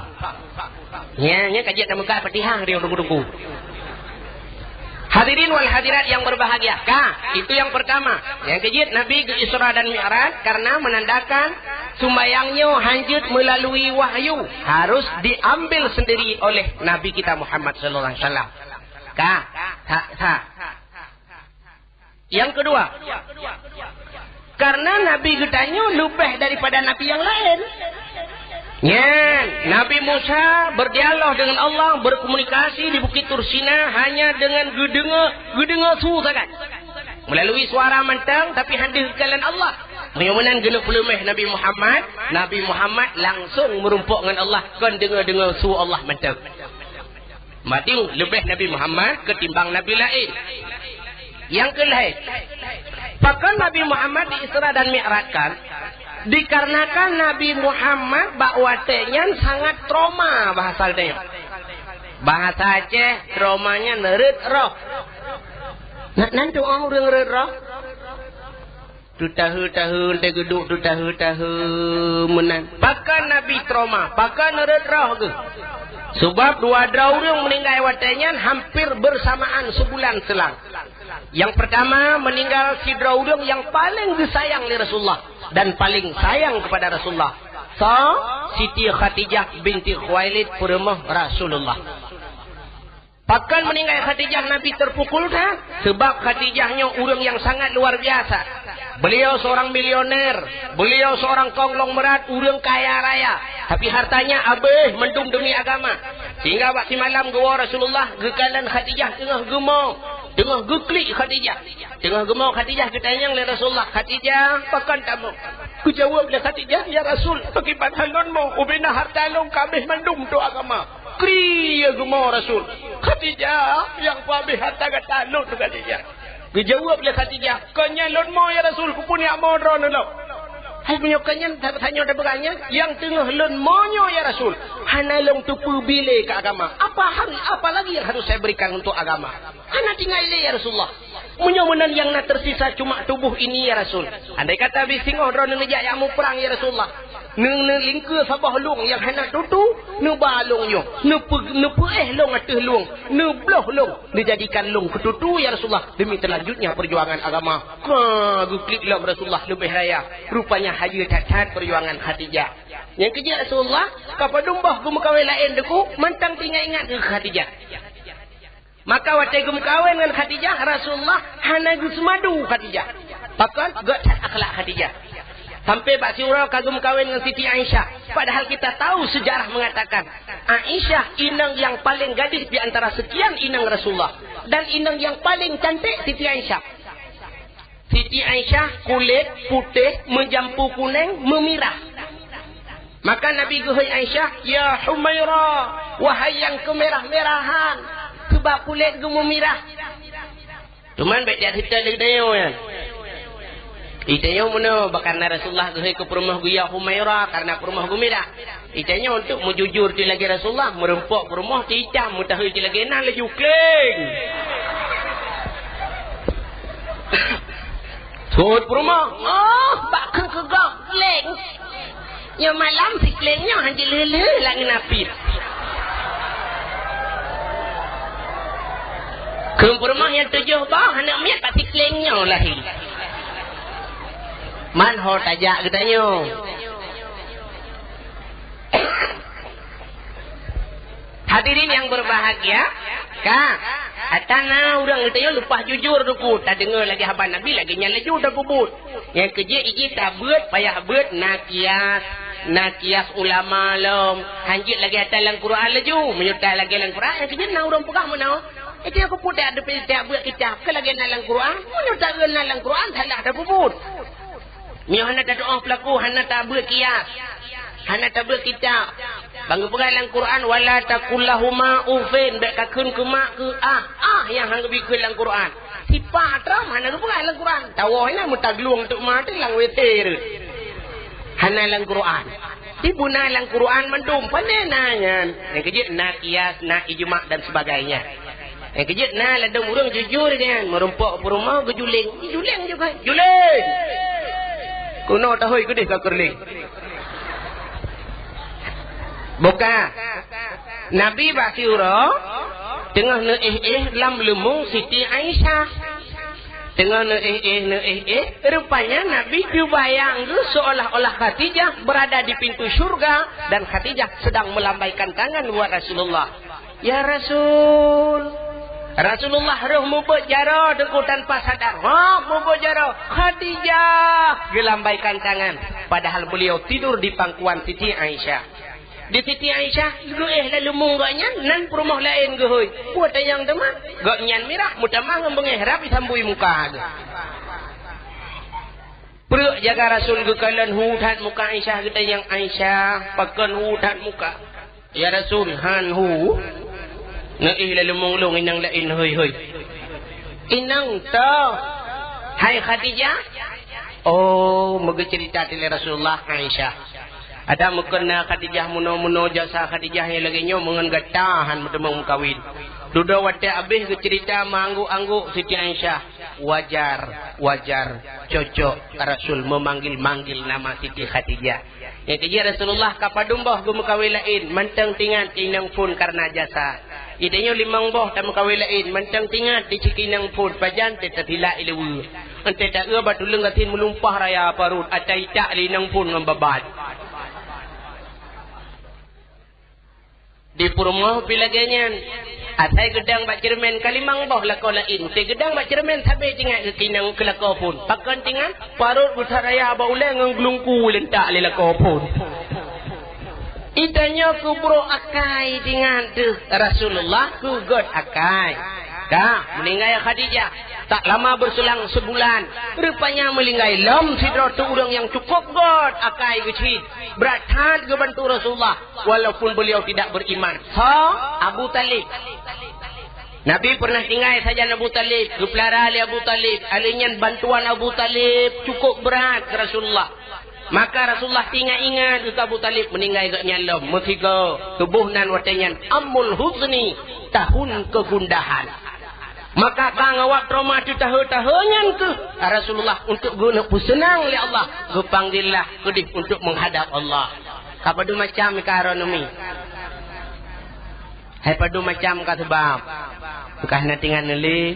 Ya, nyan ka jeuet tameukat Fatihah di teungku-teungku. Hadirin wal hadirat yang berbahagia. Ka, itu yang pertama. Nyang keujeuet Nabi geu-Isra dan Mi'raj karena menandakan sumbayang nyoe hanjeuet melalui wahyu, harus diambil sendiri oleh Nabi kita Muhammad sallallahu alaihi wasallam. Ka, sa, sa. Yang kedua, karena Nabi geutanyoe leubeh daripada nabi nyang laén. Nyan, Nabi Musa berdialog dengan Allah, berkomunikasi di Bukit Tursina hanya dengan geudeungoe, geudeungoe su sagai. Melalui suara mantong, tapi hana geukalon Allah. Meunyoe meunan geuneuk peuleumeh Nabi Muhammad, Nabi Muhammad langsung meurumpok ngon Allah, kon deungoe-deungoe su Allah mantong. Matiu leubeh Nabi Muhammad ketimbang nabi laén. Nyang keulhèe, pakon Nabi Muhammad di-Isra dan Mi'rajkan? Dikarenakan Nabi Muhammad bak watèe nyan sangat trauma, bahasa geutanyoe. Bahasa Aceh, trauma nyan rhët roh. Na, nan tu'oh ureueng rhët roh? Teutahe-tahe, teugeudok teutahe-tahe meunan. Pakon Nabi trauma, pakon rhët roh geuh. Sabab dua droe ureueng meuninggai watèe nyan hampir bersamaan, sibulan seulang. Nyang pertama, meninggal sidroe ureuëng nyang paleng geusayang lé Rasulullah dan paleng sayang kepada Rasulullah. Soe? Siti Khadijah binti Khuwailid, peurumoh Rasulullah. Pakon meuninggai Khadijah Nabi teupukul that? Sabab Khadijah nyoe ureuëng nyang sangat luar biasa. Beliau seorang milioner, beliau seorang konglomerat, ureuëng kaya raya. Tapi hartanya habéh mandum demi agama. Sehingga bak simalam geuwoe Rasulullah, geukalon Khadijah teungoh geumo, teungoh geuklik Khadijah. Teungoh geumo Khadijah, geutanyong lé Rasulullah, "Khadijah, pakon tamoe?" Geujaweueb lé Khadijah, "Ya Rasul, pakriban lôn mo, ubena harta lôn ka habéh mandum untuk agama." Kri ya geumo Rasul. "Khadijah, nyang peuhabéh harta gata lôn, Khadijah." Geujaweueb lé Khadijah, "Kon nyan lôn mo, ya Rasul, keupeue neujak mo droeneuh lom?" Hai meunyoe kon nyan, tanyoe tapeugah nyan, "Nyang teungoh lôn mo nyoe, ya Rasul, hana lôn teupeubile keu agama. Apa harus, apa lagi yang harus saya berikan untuk agama? Hana tinggai lé, ya Rasulullah. Meunyoe meunan nyang na tersisa cuma tubuh ini, ya Rasul. Andai kata bit singoh droeneuh neujak jak muprang, ya Rasulullah, neu-, neulingkeue saboh lueng nyang hana tutu, neuba lueng nyoe, neupeu-, neupeuéh lueng ateueh lueng, neubloh lueng, neujadikan lueng keu tutu, ya Rasulullah, demi teulanjutnya perjuangan agama." Ka geuklik lom Rasulullah leubeh raya. Rupanya hayeue that-that perjuangan Khadijah. Nyang keujeuet Rasulullah, ka padum boh geumeukawen laén teungku, mantong teuingat-ingat keu Khadijah. Maka watée geumeukawen ngon Khadijah, Rasulullah hana geuseumadu Khadijah. Pakon? Gét that akhlak Khadijah. Sampai bak siuroe ka geumeukawen ngon Siti Aisyah. Padahal kita tahu sejarah mengatakan, Aisyah inong yang paling gadis di antara sekian inong Rasulullah. Dan inong yang paling cantik Siti Aisyah. Siti Aisyah kulét putéh, meujampu kuneng, meumirah. Maka Nabi geuhôi Aisyah, "Ya Humaira, wahai nyang keumirah-mirahan, sabab kulét geuh meumirah." Teuma bék jak sita lé tanyoe nyan. Itanyoe meunoe, bah kareuna Rasulullah geuhôi keu peurumoh geuh, "Ya Humaira," kareuna peurumoh geuh mirah. Itanyoe untuk meujujur ti lagée Rasulullah, meurumpok peurumoh ti itam, meutahôi ti lagée na laju kleng. Sot peurumoh, "Oh, bak keu keugok kleng. Nyoe malam si kleng nyoe hana lheueh-lheueh lam ngon apit." Keu peurumoh nyang tujoh boh, aneuk miet bak si kleng nyoe lahé. Man ho tajak geutanyoe. Hadirin yang berbahagia, ka, ata na ureuëng geutanyoe leupah jujur teungku, tadeungoe lagée haba Nabi lagée nyan laju tapeubuet. Nyang keujeuet iji tabeuet, payah beuet, na kias, na kias ulama lom. Hanjeuet lagée ata lam Quran laju, meunyoe ta lagée lam Quran, nyang keujeuet na ureuëng peugah meunoe. Iji aku putéh ada pih tiap beuet kitab, ka lagée na lam Quran, meunyoe ta na lam Quran, salah tapeubuet. Meunyoe hana tatu'oh peulaku, hana tabeuet kias, hana tabeuet kitab. Ban geupeugah lam Quran, "Wala taqul lahuma uffin," bék kakheun keu mak keuh ah, ah nyang han geubri kheun lam Quran. Sipak tram hana geupeugah lam Quran. Tawoe na meutaglueng teuk ma teuh lam W C reuet. Hana lam Quran. Di beuna lam Quran mandum, pane na nyan. Nyang keujeuet na kias, na ijma dan sebagainya. Nyang keujeuet na ladom ureuëng jujur nyan, meurumpok peurumoh geujuleng. Juleng juga. Juleng! Keunoe tahôi keudeh ka keureuling. Buka. Nabi bak siuroe teungoh neuéh-éh lam leumong Siti Aisyah. Teungoh neuéh-éh, neuéh-éh, rupanya Nabi teubayang geuh seolah-olah Khadijah berada di pintu syurga dan Khadijah sedang melambaikan tangan buat Rasulullah. "Ya Rasul." Rasulullah roh mubeuet jaroe teungku tanpa sadar. Hop mubeuet jaroe. "Khadijah!" Geulambaikan tangan. Padahal beliau tidur di pangkuan Siti Aisyah. Di Siti Aisyah geuéh lam leumong gobnyan, nan peurumoh laén geuhôi. Peue tanyong teuma? Gobnyan mirah meutamah ngon beungéh rab isambui muka geuh. Pruek jaga Rasul geukalon hu that muka Aisyah, geutanyong, "Aisyah, pakon hu that muka?" "Ya Rasul, han hu. Neuéh lam leumong lôn inong laén hôi-hôi." "Inong toh, hai Khadijah?" Oh, meugeuceurita lé Rasulullah Aisyah. Ada meukeuna Khadijah meunoe-meunoe jasa Khadijah nyang lagée nyoe meungon gata han meuteumong meukawen. Dudoe watée abéh geuceurita meuangguk-angguk Siti Aisyah. Wajar, wajar, cocok Rasul memanggil-manggil nama Siti Khadijah. Nyang keujeuet Rasulullah ka padum boh geumeukawen laén, mantong teuingat inong phon kareuna jasa. Itanyoe limong boh tameukawen laén, mantong tingat di cik inong phon, pajan teuh tasilak ileue. Entée taeu bak tuleueng gasien meulumpah raya parot, ata itak lé inong phon ngon babat. Di peurumoh pi lagée nyan, asai geudong bak ceureumen ka limong boh lakoe laén, teugeudong bak ceureumen sabe tingat geukinong keu lakoe phon. Pakon tingat, parot geutaraya bak ulée ngon geulungku lentak lé lakoe phon. Itanyoe keu brok akai tingat teuh Rasulullah keu gét akai. Ka, meuninggai Khadijah, tak lama berselang sebulan, rupanya meuninggai lom sidroe teuk ureuëng nyang cukup gét akai geucit. Brat that geubantu Rasulullah, walaupun beliau tidak beriman. Ho, Abu Talib. Nabi pernah tinggai sajan Abu Talib, geupeulara lé Abu Talib, alheuh nyan bantuan Abu Talib cukup brat keu Rasulullah. Maka Rasulullah teuingat-ingat keu Abu Talib meuninggai gobnyan lom, meusigoe tuboh nan watée nyan Ammul Huzni, tahun kegundahan. Maka ka ngawab trauma teuh tahe-tahe nyan keuh Rasulullah untuk geuneuk peuseunang lé Allah, geupanggillah keudeh untuk menghadap Allah. Ka padum macam ka aronomi. Hai padum macam ka seubab. Beukah na tingan neuli.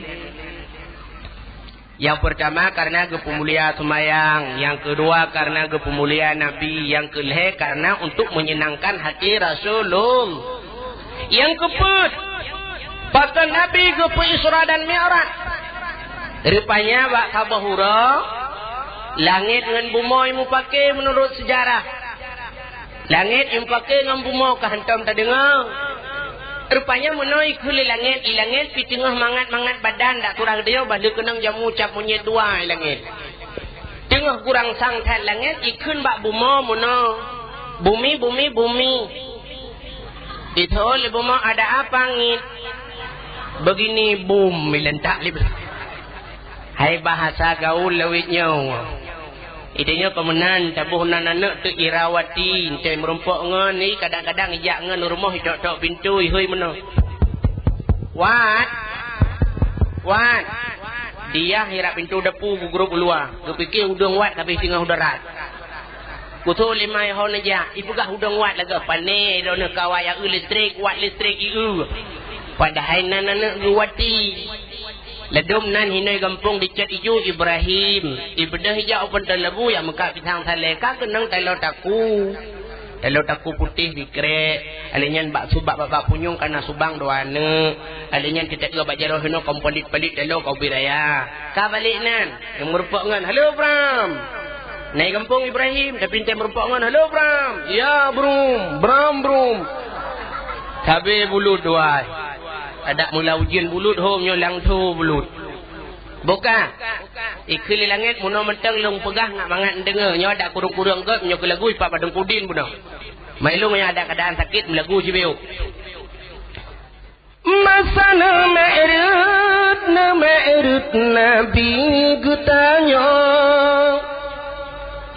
Nyang peurtama karena geupeumulia seumayang, nyang keudua karena geupeumulia Nabi, nyang keulhée karena untuk menyenangkan hati Rasulul-, nyang keupeuet, pakon Nabi geupeu Isra dan Mi'raj. Rupanya bak saboh uroe, langét ngon bumoe mupake meunurot seujarah. Langét nyang pake ngon bumoe ka hantom tadeungoe. Rupanya meunoe ikheun lé langét, i langét pih teungoh mangat-mangat badan dak kurang geutanyoe bah lheueh keunong jamu cap monyét dua i langét. Teungoh kurang sang that langét ikheun bak bumoe meunoe, "Bumi, bumi, bumi." Itho lé bumoe, "Ada apa, Ngit?" "Begini, bum," ilentak lé. Hai bahasa gaul lawét nyoe. Itanyoe keu meunan taboh nan aneuk teuh Irawati, entée meurumpok ngon i kadang-kadang ijak ngon rumoh itok-tok pintoe ihôi meunoe. "Wat! Wat!" Diah irab pintoe dapu geugrôp u luwa, geupike udeueng wat ka abéh singoh u darat. Kutho lima ihon aja, ipeugah udeueng wat lagée pane droeneuh kawai aeu listrik, wat listrik ieu. Padahai nan aneuk geuwati. Ladôm nan hinoe gampông dicet iju Ibrahim. Ibeudôh ija u pantoe labu nyang meukat pisang salée ka keunong taloe taku. Taloe taku putéh dikrek. Alé nyan bak subak bak, bak punyueng kana subang dua aneuk. Alé nyan teutak bak jaroe hinoe kaum palit-palit taloe ka ubit raya. Ka balek nan, nyang meurumpok ngon, "Halo, Bram!" Nai gampông Ibrahim, tapi entée meurumpok ngon, "Halo, Bram!" "Ya, Brum! Bram, Brum!" Sabe bulut duai. Adak mula ujeuen bulut hom nyoe langtho bulut. Boka. Ikheun lé langét meunoe mantong lôn peugah ngat mangat deungoe. Nyoe adak kureueng-kureueng gét nyoe keu lagu ipak padang pudin bunoe. Mai lôn nyang adak keadaan sakét meulagu jibiu. Masa neumi'raj, neumi'raj Nabi geutanyoe.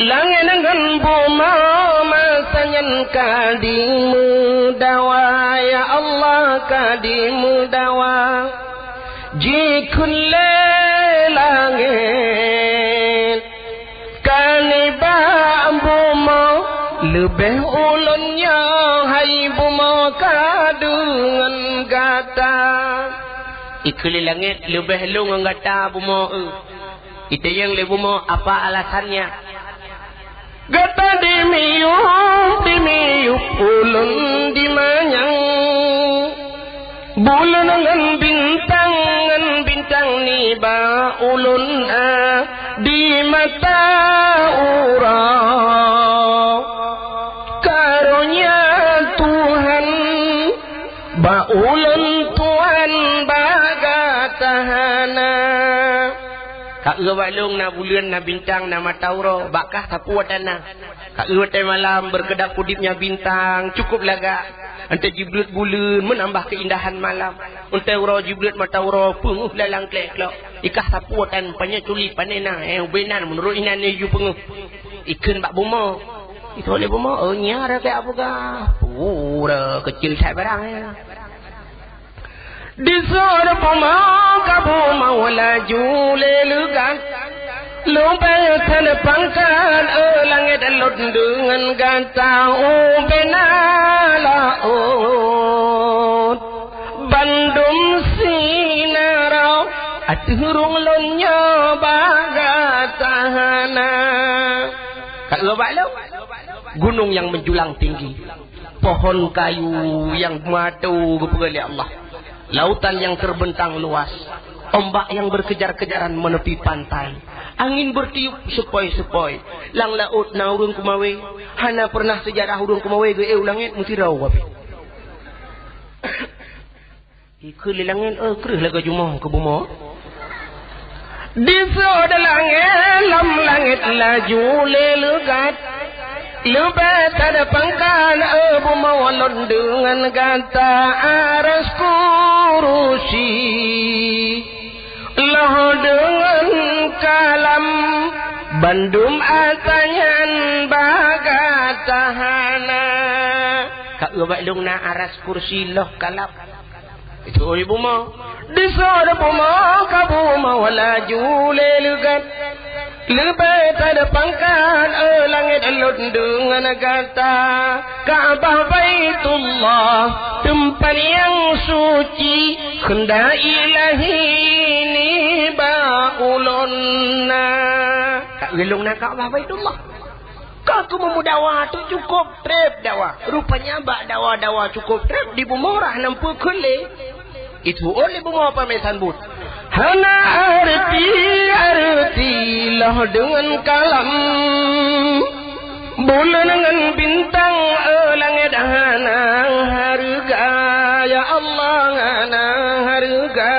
Langét ngon bumoe masa nyan ka dimeudawa, ya Allah, ka dimeudawa. Jikheun lé langét, ka nibak bumoe, leubeh ulôn nyoe hai bumoe ka deungon gata. Ikheun lé langét, leubeh lôn ngon gata bumoe, eu. Itanyong lé bumoe, apa alasannya? Gata dimiyueb, dimiyueb ulôn dimanyang. Buleuen ngon bintang, ngon bintang nibak ulôn, a, di mata uroe. Karonya Tuhan bak ulôn tuan bak gata hana. Ka eu bak lôn na buleuen, na bintang, na mata uroe, bak kah sapeue watée na. Ka eu watée malam, berkedap udipnya bintang, cukup lagak. Entée jibleuet buleuen, menambah keindahan malam. Entée uroe jibleuet mata uroe, peungeuh lalang klek-klok. Ikah sapeue tan panyang tuli pané na, eh, ubé nan meunurot inan nyoe ju peungeuh. Ikheun bak bumoe. Itu lé bumoe, oh, nya ada kaya apa kah? Pura kecil that barang, eh. Disôr bumoe ka bumoe laju lé leugat. Leubeh that pangkat, eu, langét lôn deungon gata ubé na laôt. Ureuëng lôn nyoe bak gata hana. Ka eu bak lôn. Gunong nyang meujulang tinggi, pohon kayu nyang meutô geupeugah lé Allah, lautan nyang teubentang luas, ombak nyang beukejar-kejaran meunepi pantai, angén beutiup seupoi-seupoi, lam laôt na ureuëng keumawé, hana peureunah seujarah ureuëng keumawé geuék u langét, meusidroe wabé. Ikheun lé langét, "Oh, kreueh lagée jumoe keu bumoe." Disoe di langét, lam langét laju lé leugat. Leubeh that pangkat, eh, bumoe lôn deungon gata, aras kurusi. Loh deungon kalam, bandum ata nyan bak gata hana. Ka eu bak lôn na aras kursi loh kalam. Itu di bumoe. Disoe di bumoe, ka bumoe laju lé leugat. Leubeh that pangkat, eh, langét lôn deungon gata. Ka'bah Baitullah, teumpat nyang suci, keundak Ilahi nibak ulôn na. Ka eu lôn na Ka'bah Baitullah. Ka keumeung meudawa tu cukôp treb dawa. Rupanya bak dawa-dawa cukôp treb di bumoe rah nam peue kheun lé. Itu oleh bumoe pamé sambot. Hana arti-arti loh deungon kalam. Buleuen ngon bintang, eh, langét hana hareuga, ya Allah, hana hareuga.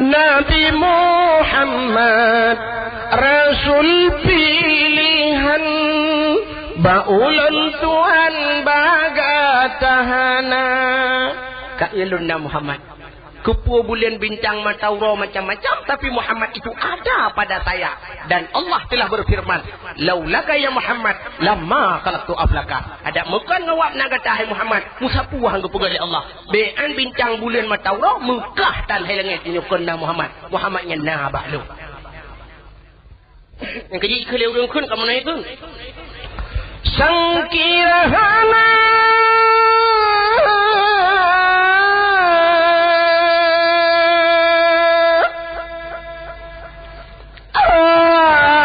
Nabi Muhammad, Rasul pilihan, bak ulôn Tuhan bak gata hana. Ka eu lôn na Muhammad. Keupeue buleuen bintang mata uroe macam-macam, tapi Muhammad itu ada pada saya. Dan Allah telah berfirman, "Laulaka ya Muhammad, lama khalaqtu aflaka." Adak meukon ngon wak na gata hai Muhammad, meusapeue han geupeugah lé Allah. Bèk an bintang buleuen mata uroe meukah tan hai langét nyoe kon na Muhammad. Muhammad nyan na bak lôn. Nyang keujih keu lé ureuëng kheun ka meunan itu. Sangkira hana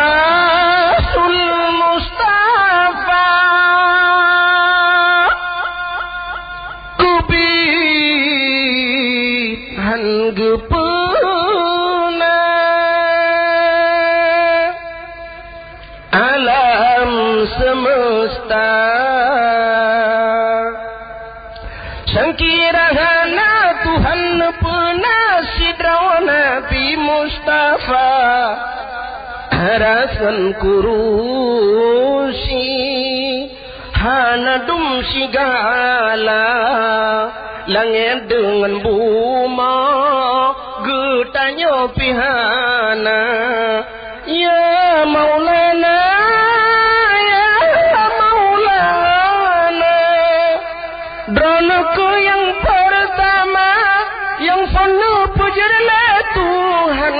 Rasul Mustafa keubiet han geupeuna. Alam semesta. Sangkira hana Tuhan neupeuna sidroe Nabi Mustafa, aras ngon kurusi hana dum sigala, langét deungon bumoe geutanyoe pih hana. Ya Maulana, ya Maulana, Droeneuh kheueh nyang peurtama nyang phon neupeujeuet lé Tuhan,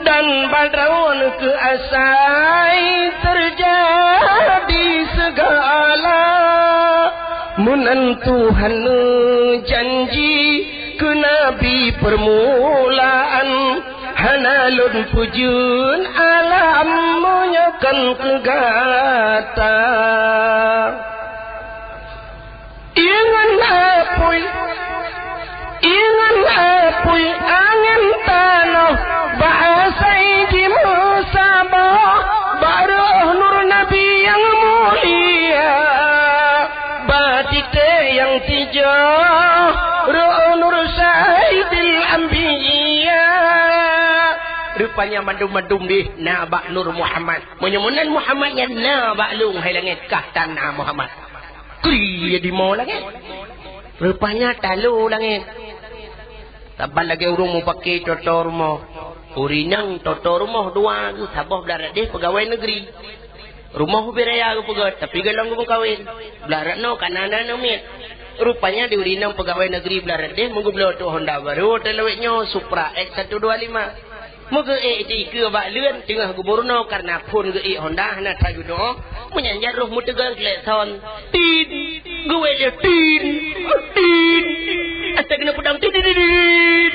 dan bak Droeneuh kheueh asai teujadi seugala. Meunan Tuhan neujanji keu Nabi peurmulaan, hana lôn peujeuet alam meunyoe kon keu gata. Ingat apui, ingat apui angén tanoh, bak asai jimeusaboh, bak rôh nur Nabi nyang mulia, bak titek nyang tijoh, rôh nur Saidil Anbiya. Rupanya mandum-mandum deh na bak nur Muhammad. Meunyoe meunan Muhammad nyan na bak lôn hai langét, kah tan na Muhammad. Kri di mo langét. Rupanya talo langét. Saban lagée ureuëng mupake toto rumoh. Ureuëng inong toto rumoh dua geuh, saboh blah rot deh peugawée neugeri. Rumoh ubit raya geupeugét, tapi golom geumeukawen. Blah rot noe ka na-na neumiet. Rupanya di ureuëng inong peugawée neugeri blah rot deh meugeubloe trok Honda barô, teulawét nyoe Supra X satu dua lima. Meugeuék dikeue bak leuen teungoh geuburunoe kareuna phon geuék Honda hana that geudoe. Meunyan jak roh meuteugét klekson. Tit! Geuék lé tit! Tit! Asai keuneuk peudong tit, tit, tit, tit!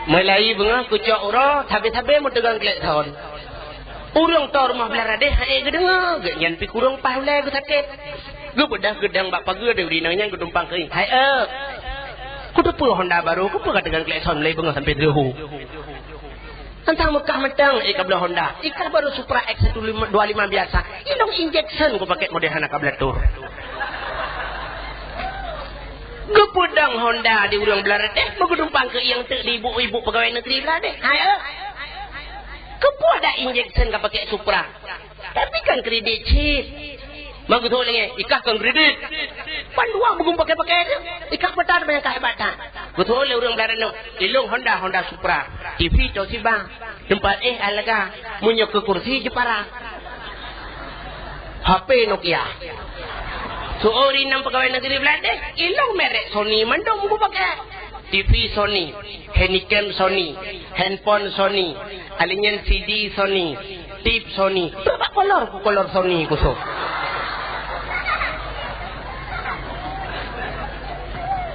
Meulayi beungoh kucok uroe, sabe-sabe meuteugang klakson. Ureuëng toe rumoh blah radeh han ék geudeungoe, geuh nyan pih kureueng paih ulée geusakét. Geubeudôh geudong bak pageue di ureuëng inong nyan geutumpang keu ié. "Hai eu, kuteupeue Honda barô, keupeue ka teugang klakson mulai beungoh sampoe teuhu?" Tantang meukah mantong, eh, ka bloe Honda. Ikah barô Supra X satu lima, dua lima biasa. Ilong injection kupakét model hana kablatur. Geupeudong Honda di ureuëng blah radeh, meugeutumpang keu ié teuk di ibu-ibu pegawai negeri blah radeh. Hai eu. Keupeue dak injection kapakét Supra? Tapi kan kredit cit. Meugeutôk lé, ikah kan kredit. Pan dua bugum pakai-pakai tu. Ikah petan banyak kah hebat tak? Geutôk lé ureuëng blah radeh. Ilong Honda, Honda Supra. T V Toshiba. Teumpat éh alaga. Meunyoe keu kursi Jepara. H P Nokia. Seuuri nam pegawai negeri blah radeh. Ilong merek Sony mandum bugum pakai. T V Sony, handycam Sony, handphone Sony, alinyan C D Sony, tip Sony. Bak kolor ku kolor Sony kusôk.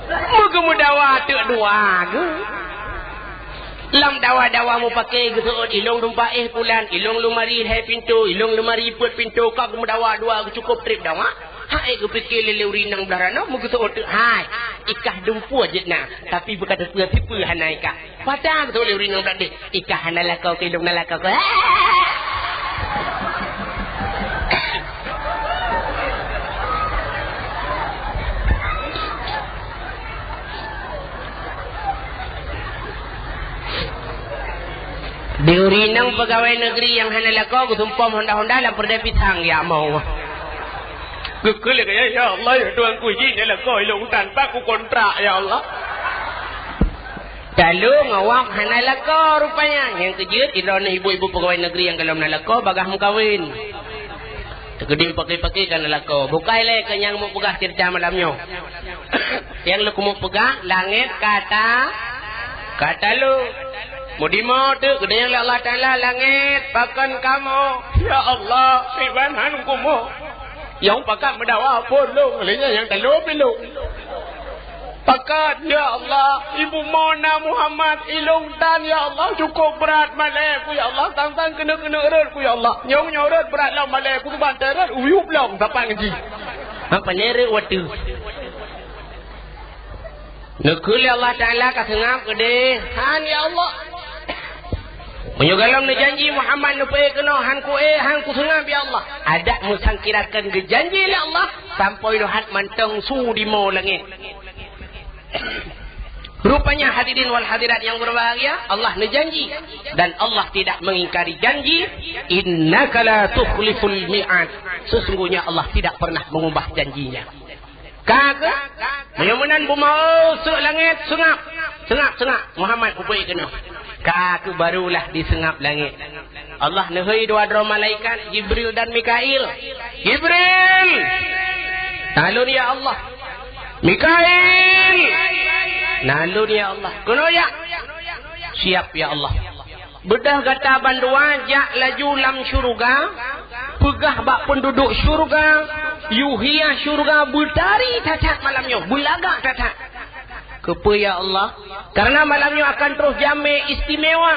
Meugeumeudawa teuk dua geuh. Lam dawa-dawa mupakée geuseuôt ilong rumpah éh pulan, ilong leumari hai pintoe, ilong leumari peuet pintoe, ka geumeudawa dua geuh cukôp trép dawa. Hai geupike lé lé ureuëng inong blah radeh meugeuseuôt teuk hai. Ikah dumpeue jeuet na, tapi beuka teupeue sipeue hana ikah. Padang tu lé ureuëng inong blah radeh, ikah hana lakoe keu ilong na lakoe keu. Di ureuëng inong pegawai negeri nyang hana lakoe geusumpom Honda-Honda lam peureudai pisang ya mau. Geukheun lé gaya, "Ya Allah, ya Tuhanku, jih nyan lakoe ilong tan, pat kukontrak, ya Allah." Taleueng awak hana lakoe rupanya. Nyang keujeuet, droeneuh ibu-ibu pegawai negeri nyang golom na lakoe bagaih meukawen. Teukeudi paké-paké ka na lakoe. Bukai lé keu nyang meupeugah ceurita malam nyoe. Nyang lôn keumeung peugah, langét ka ta-, ka talô. Meudimoe teuk geudanyong lé Allah Taala langét, pakon kamoe? Ya Allah, iban han kumoe. Nyang pakat meudawa phon lôn, lé nyan nyang talô pih lôn. Pakat, ya Allah, ibu mona Muhammad, ilong tan, ya Allah, cukôp brat malée ku, ya Allah, sang-sang keuneuk-keuneuk rot ku, ya Allah. Nyong nyoe rot brat lom malée ku, teubantai rot, uyueb lom sapat ngon jih. Hah, pane rot watée. Neukheun lé Allah Taala ka seungab keudeh, han, ya Allah. Meunyoe golom neujanji Muhammad neupeuék keunoe, han kuék, han kuseungab, ya Allah. Adak meusangkirakan geujanji lé Allah, sampoe lheueh mantong su dimoe langét. Rupanya hadirin wal hadirat yang berbahagia, Allah neujanji dan Allah tidak mengingkari janji. Innaka la tukhliful mi'ad. Sesungguhnya Allah tidak pernah mengubah janjinya. Ka keuh, meunyoe meunan bumoe seuek langét, seungab, seungab, seungab, Muhammad kupeuék keunoe. Ka keuh barulah diseungab langét. Allah neuhôi dua droe malaikat, Jibril dan Mikail. "Jibril, na lôn ya Allah. Mikail, na lôn ya Allah. Keunoe jak." "Siap ya Allah." Beudôh gata bandua jak laju lam syeuruga, peugah bak peunduduek syeuruga, yue hias syeuruga beutari that-that malam nyoe, beulagak that-that. Keupeue ya Allah? Karena malam nyoe akan troh jamé istimewa.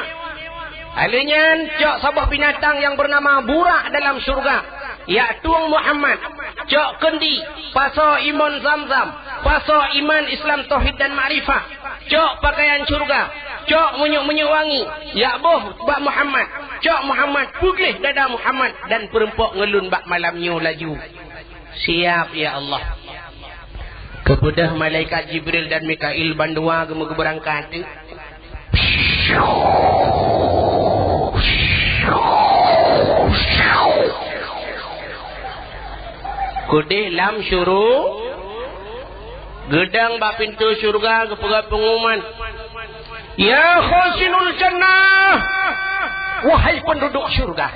Lheueh nyan, cok saboh binatang nyang beunama Burak dalam syeuruga. Jak tueng Muhammad, cok keundi, pasoe iman Zamzam, pasoe iman Islam, tauhid dan makrifah, cok pakaian syeuruga, cok minyeuk-minyeuk wangi, jak boh bak Muhammad, cok Muhammad, peugleh dada Muhammad dan peurumpok ngon lôn bak malam nyoe laju. Siap, ya Allah. Keupeue malaikat Jibril dan Mikail bandua geumeubeurangkat. Keudeh lam syuru-, geudong bak pintoe syeuruga geupeugah peungumuman, "Ya khazinul jannah, wahai penduduk syeuruga."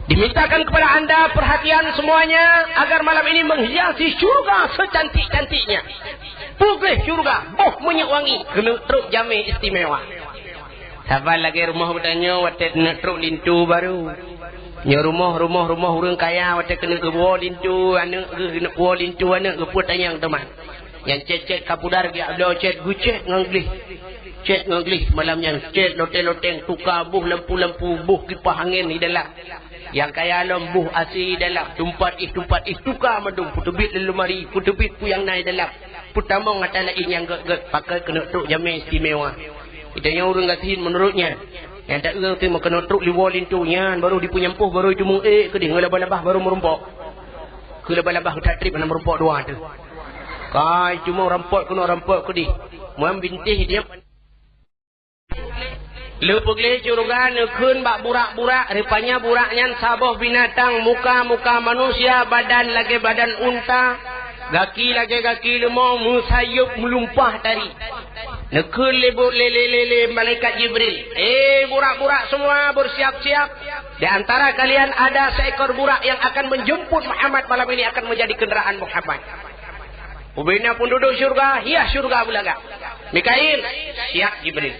Dimintakan kepada anda perhatian semuanya agar malam ini menghiasi syurga secantik-cantiknya. Peugleh syurga, boh minyeuk wangi, keuneuk trok jamé istimewa. Saban lagée rumoh geutanyoe watée keuneuk trok linto barô. Nyoe rumoh, rumoh, rumoh ureuëng kaya watée keuneuk geuwoe linto aneuëk geuh, keuneuk woe linto aneuëk geuh, peue tanyong teuma. Nyang cét-cét kapudar geubloe cét, geucét ngon gleh. Cét ngon gleh malam nyan, cét loteng-loteng, tuka boh lampu-lampu, boh kipah angén di dalam. Nyang kaya lom boh A C di dalam, tumpat éh, tumpat éh, tuka mandum, peuteubiet lam leumari, peuteubiet peue nyang na di dalam. Peutamong atra laén nyang gét-gét, pakai keuneuk trok jamé istimewa. Geutanyoe ureuëng gasien meunurot nyan. Nyang taeu teuma keuneuk trok liwoe linto nyan, barô jipeunyampoh, barô jiteumeung ék keudéh, ngon labah-labah barô meurumpok. Keu labah-labah geutak trép hana meurumpok dua teuh. Kai cuma rampok keunoe rampok keudéh. Muam bintéh dia. Leupeugleh syeuruga neukheun bak burak-burak, rupanya burak nyan saboh binatang muka-muka manusia, badan lagée badan unta, gaki lagée gaki leumô, meusayeueb meulumpah tari. Neukheun lé bu-, lé, lé, lé, lé malaikat Jibril, "Eh, burak-burak semua, bersiap-siap! Di antara kalian ada seekor burak yang akan menjemput Muhammad malam ini, akan menjadi kendaraan Muhammad." Ubena penduduk syurga, hias syurga beulagak. Mikail, siap Jibril.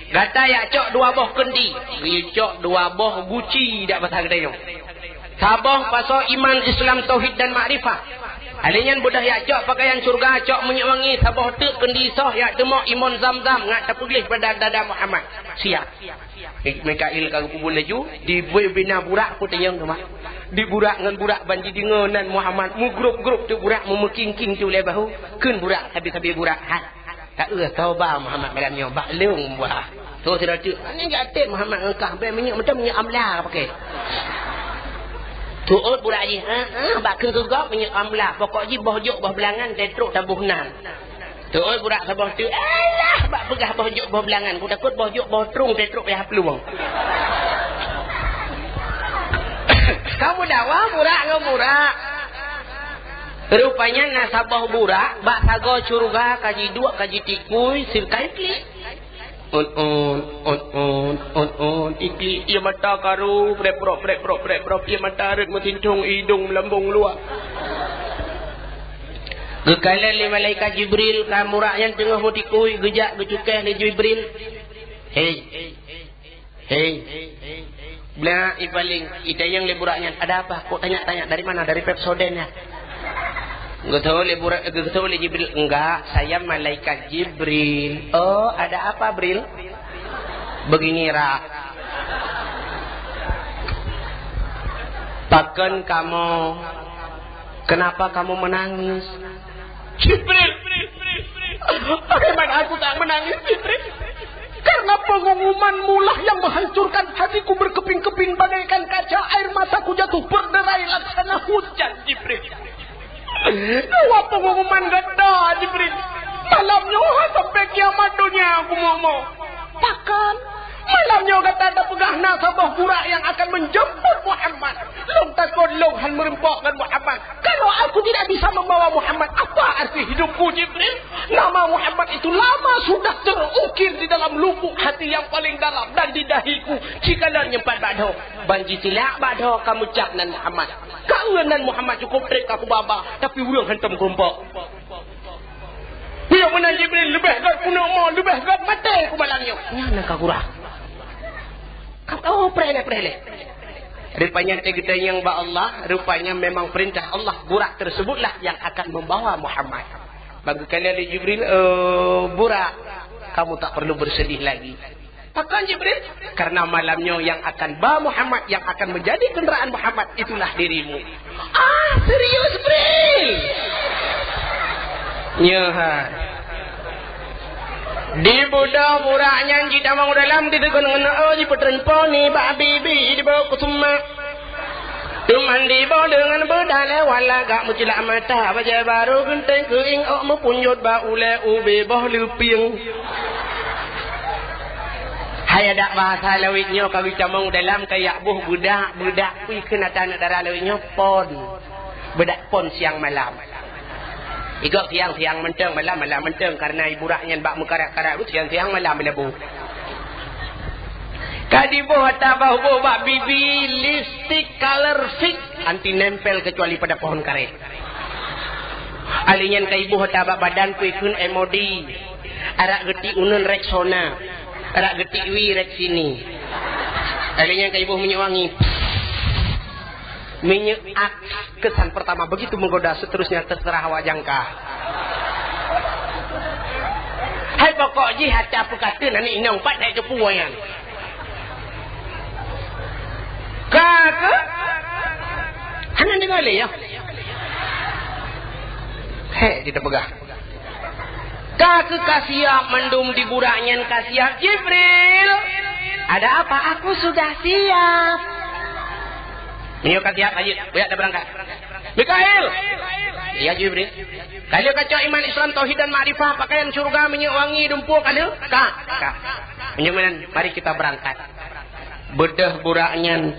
Gata jak cok dua boh keundi, geucok dua boh guci dak basa geutanyoe. Saboh pasoe iman, Islam, tauhid dan makrifah. Alé nyan beudôh jak cok pakaian syurga, cok minyeuk wangi, saboh teuk keundi soh jak teumok imon Zam-Zam ngat tapeugleh bak dada Muhammad. Siap. Mik-, Mikail ka geupeubuet laju, dibui bina burak peutanyong teuma. Di burak ngon burak ban jideungoe nan Muhammad, mugrôp-grôp teuk burak, meumeuking-king teuk ulée bahu, kheun burak sabe-sabe burak, "Hai, ka eu toba Muhammad malam nyoe bak lôn buah." Toh sidroe teuk, "Nyan jak até Muhammad ngon kah, bèk minyeuk mantong minyeuk amla pakai." Tuôt burak jih, "Ha, ha, bak kheun keu gob minyeuk amla, pokok jih boh jôk boh beulangan, teutrok taboh nan." Tuôt burak saboh teuk, "Alah, bak peugah boh jôk boh beulangan, kutakot boh jôk boh trueng teutrok payah plueng." Kamu dawa burak ngon burak. Rupanya na saboh burak bak sagoe syeuruga ka jiduek ka jitikui sirkai klik. On, on, on, on, on, on, iklik, ie mata karu, prep, prop, prep, prop, prep, prop, ie mata rot meusintong, idong meulambong luwa. Geukalon lé malaikat Jibril, ka burak nyan teungoh meutikui, geujak geucukéh lé Jibril. Hei. Hei. Blah, ipaling, itanyong lé burak nyan, "Ada apa? Kok tanya-tanya? Dari mana? Dari Pepsodent, ya?" Geutanyong lé burak, geutanyong lé Jibril, "Enggak, saya malaikat Jibril." "Oh, ada apa, Bril?" "Beginilah. Pakon kamu, kenapa kamu menangis?" "Jibril, bagaimana aku tak menangis, Jibril? Karena pengumumanmu lah yang menghancurkan hatiku berkeping-keping bagaikan kaca, air mataku jatuh berderai laksana hujan, Jibril. Dua pengumuman gata, Jibril. Malam nyoe sampai kiamat dunia aku mau-mau." "Pakon?" "Malam nyoe gata tapeugah na saboh burak nyang akan menjemput Muhammad. Lôn takot lôn han meurumpok ngon Muhammad. Kalau aku tidak bisa membawa Muhammad, apa arti hidupku, Jibril? Nama Muhammad itu lama sudah terukir di dalam lubuk hati yang paling dalam dan di dahiku. Jikalau nyempat bak dhoe, ban jitilak bak dhoe ka meucap nan Muhammad. Ka eu nan Muhammad cukup trép ka kubaba, tapi ureuëng hantom meurumpok." Piôh meunan Jibril, leubeh gét peuneuk mo, leubeh gét maté keu malam nyoe. Nyan ka gurah. Ka, oh, preh lé, preh lé. Rupanya teugeutanyong bak Allah, rupanya memang perintah Allah, burak tersebutlah yang akan membawa Muhammad. Bagi kalian lé Jibril, "Eh, burak, kamu tak perlu bersedih lagi." "Pakon, Jibril?" "Karena malam nyoe yang akan ba Muhammad, yang akan menjadi kendaraan Muhammad, itulah dirimu." "Ah, serius, Bril?" Nyoe hai. Dibeudôh burak nyan jitamong dalam, diteukon ngon, oh, jipeutreun poni bak bibi, dibawa keu seumah. Teumandi boh deungon beudalée, wala gak meucilak mata, bajée barô geunteng keuieng, ôk meupunjot bak ulée ubé boh leupieng. Hai adak bahasa lawét nyoe ka geutamong dalam, kayak boh beudak, beudak pih keu na taneuk dara lawét nyoe pon. Beudak pon siang malam. Igok siang-siang mantong, malam-malam mantong, karena iburak nyan bak meukarat-karat siang-siang malam leubeh. Ka diboh ata boh-boh bak bibi, lipstik color fix, anti nempel kecuali pada pohon karet. Alé nyan ka iboh ata bak badan, keu ikheun M O D. Arak geutik uneun Rexona, arak geutik wi Rexini. Alé nyan ka iboh minyeuk wangi. Minyeuk Axe kesan pertama begitu menggoda, seterusnya terserah awak jangka. Hai pokok jih ata peukateun aneuk inong pat hai teupeu nyan. Ka keuh? Hana deungoe lé, ya? Hék, kita peugah. Ka keuh ka siap mandum di burak nyan ka siap. "Jibril, ada apa?" "Aku sudah siap." Meunyoe ka siap, lanjut. Beuyak dah berangkat. "Mikail!" "Ya, Jibril." "Ka lheueh kacok iman Islam, tauhid dan makrifah, pakaian syurga, minyeuk wangi, dumpue ka lheueh?" "Ka." "Ka." "Meunyoe meunan, mari kita berangkat." Beudôh burak nyan.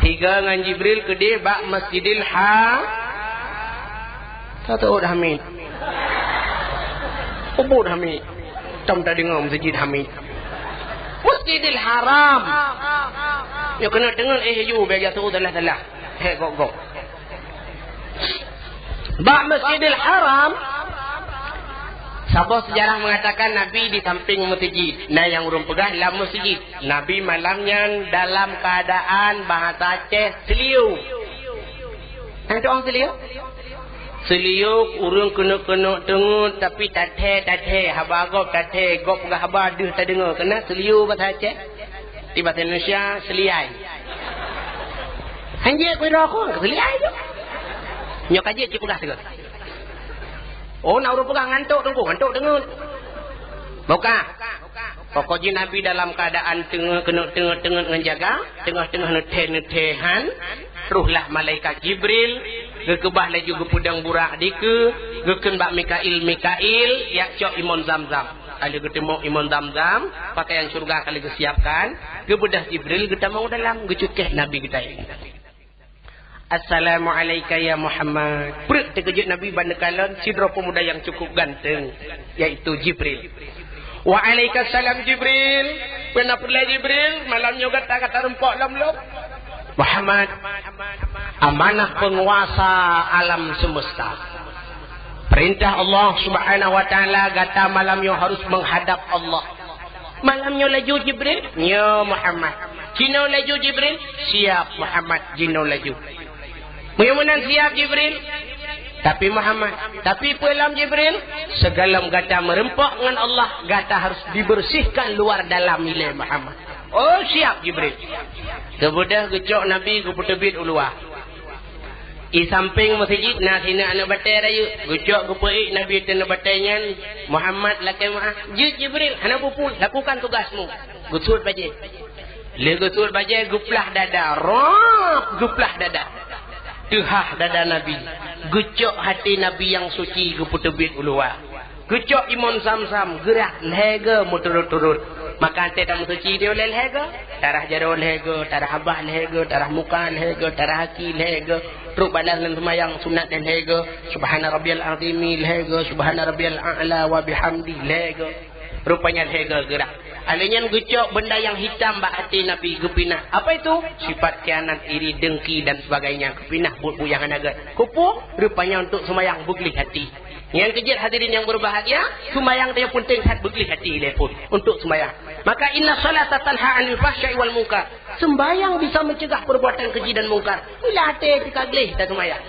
Tiga ngon Jibril keudeh bak Masjidil Ha-, Tatot Hamid. Ubud Hamid. Tom tadeungoe Masjid Hamid. Masjidil Haram. Nyoe keuneuk teungeut, eh, ju, bèk jatuh salah-salah. Hék gok-gok. Bak Masjidil Haram, saboh sejarah mengatakan Nabi di samping masjid. Na nyang ureueng peugah lam masjid. Nabi malam nyan dalam keadaan bahasa Aceh seuliyô. Nyan tu orang seuliyô? Seuliyô ureueng keuneuk-keuneuk teungeut, tapi tathèe-tathèe, haba gob tathèe, gob peugah haba deuh tadeungoe. Keunan seuliyô bahasa Aceh. Di bahasa Indonesia, seliai. Hanjeuet keu droe kon, seliai tu. Nyoe ka jeuet jipeugah sigoe. Oh, na ureueng peugah ngantok teungku, ngantok teungeut. Buka. Pokok jih Nabi dalam keadaan teungeut, keuneuk teungeut-teungeut ngon jaga, teungoh-teungoh neuthèe-neuthèe han, trohlah malaikat Jibril, geukeubah laju geupeudong burak dikeue, geukheun bak Mikail, "Mikail, jak cok imon Zamzam." Ka lheueh geuteumok imon Zamzam, pakaian syurga ka lheueh geusiapkan, geubeudôh Jibril geutamong u dalam, geucukéh Nabi geutai. "Assalamu'alaika ya Muhammad." Preuk teukeujot Nabi ban neukalon sidroe peumuda nyang cukup ganteng, yaitu Jibril. "Wa'alaikasalam Jibril." "Peue na peureulèe Jibril, malam nyoe gata ka tarumpok lom-lom?" "Muhammad, amanah penguasa alam semesta. Perintah Allah Subhanahu wa Ta'ala, gata malam nyoe harus menghadap Allah." "Malam nyoe laju Jibril?" "Nyo Muhammad." "Jinoe laju Jibril?" "Siap Muhammad, jinoe laju." "Meunyoe meunan siap Jibril." "Tapi Muhammad." "Tapi peue lom Jibril?" "Sigohlom gata meurumpok ngon Allah, gata harus dibersihkan luar dalam ilèe Muhammad." "Oh, siap Jibril." Geubeudôh geucok Nabi geupeuteubiet u luwa. I sampéng meuseujid na sineuk aneuk batèe rayeuk. Geucok geupeuék Nabi ateueh aneuk batèe nyan, "Muhammad, lakèe meu'ah." "Jeuet Jibril, hana peue-peue, lakukan tugasmu." Geusuet bajèe. Lheueh geusuet bajèe, geuplah dada. Rab, geuplah dada. Teuhah dada Nabi. Geucok até Nabi nyang suci geupeuteubiet u luwa. Geucok imon Zamzam, geurah lhèe goe meuturot-turot. Maka até tameusuci nyoe lé lhèe goe. Tarah jaroe lhèe goe, tarah babah lhèe goe, tarah muka lhèe goe, tarah aki lhèe goe. Trok balaih lam seumayang sunat lhèe goe. Subhana rabbiyal azimi lhèe goe, subhana rabbiyal a'la wa bihamdi lhèe goe. Rupanya lhèe goe geurah. Alèh nyan geucok beunda nyang hitam bak até Nabi geupinah. Apa itu? Sifat khianat, iri, dengki dan sebagainya. Geupinah buet-buet nyang hana gèt. Keupeue? Rupanya untuk seumayang beugleh até. Nyang keujeuet hadirin yang berbahagia, seumayang nyoe peunteng that beugleh até lé phon untuk seumayang. Maka inna shalata tanha 'anil fahsya'i wal munkar. Seumayang bisa mencegah perbuatan keji dan mungkar. Bila até teuka gleh taseumayang.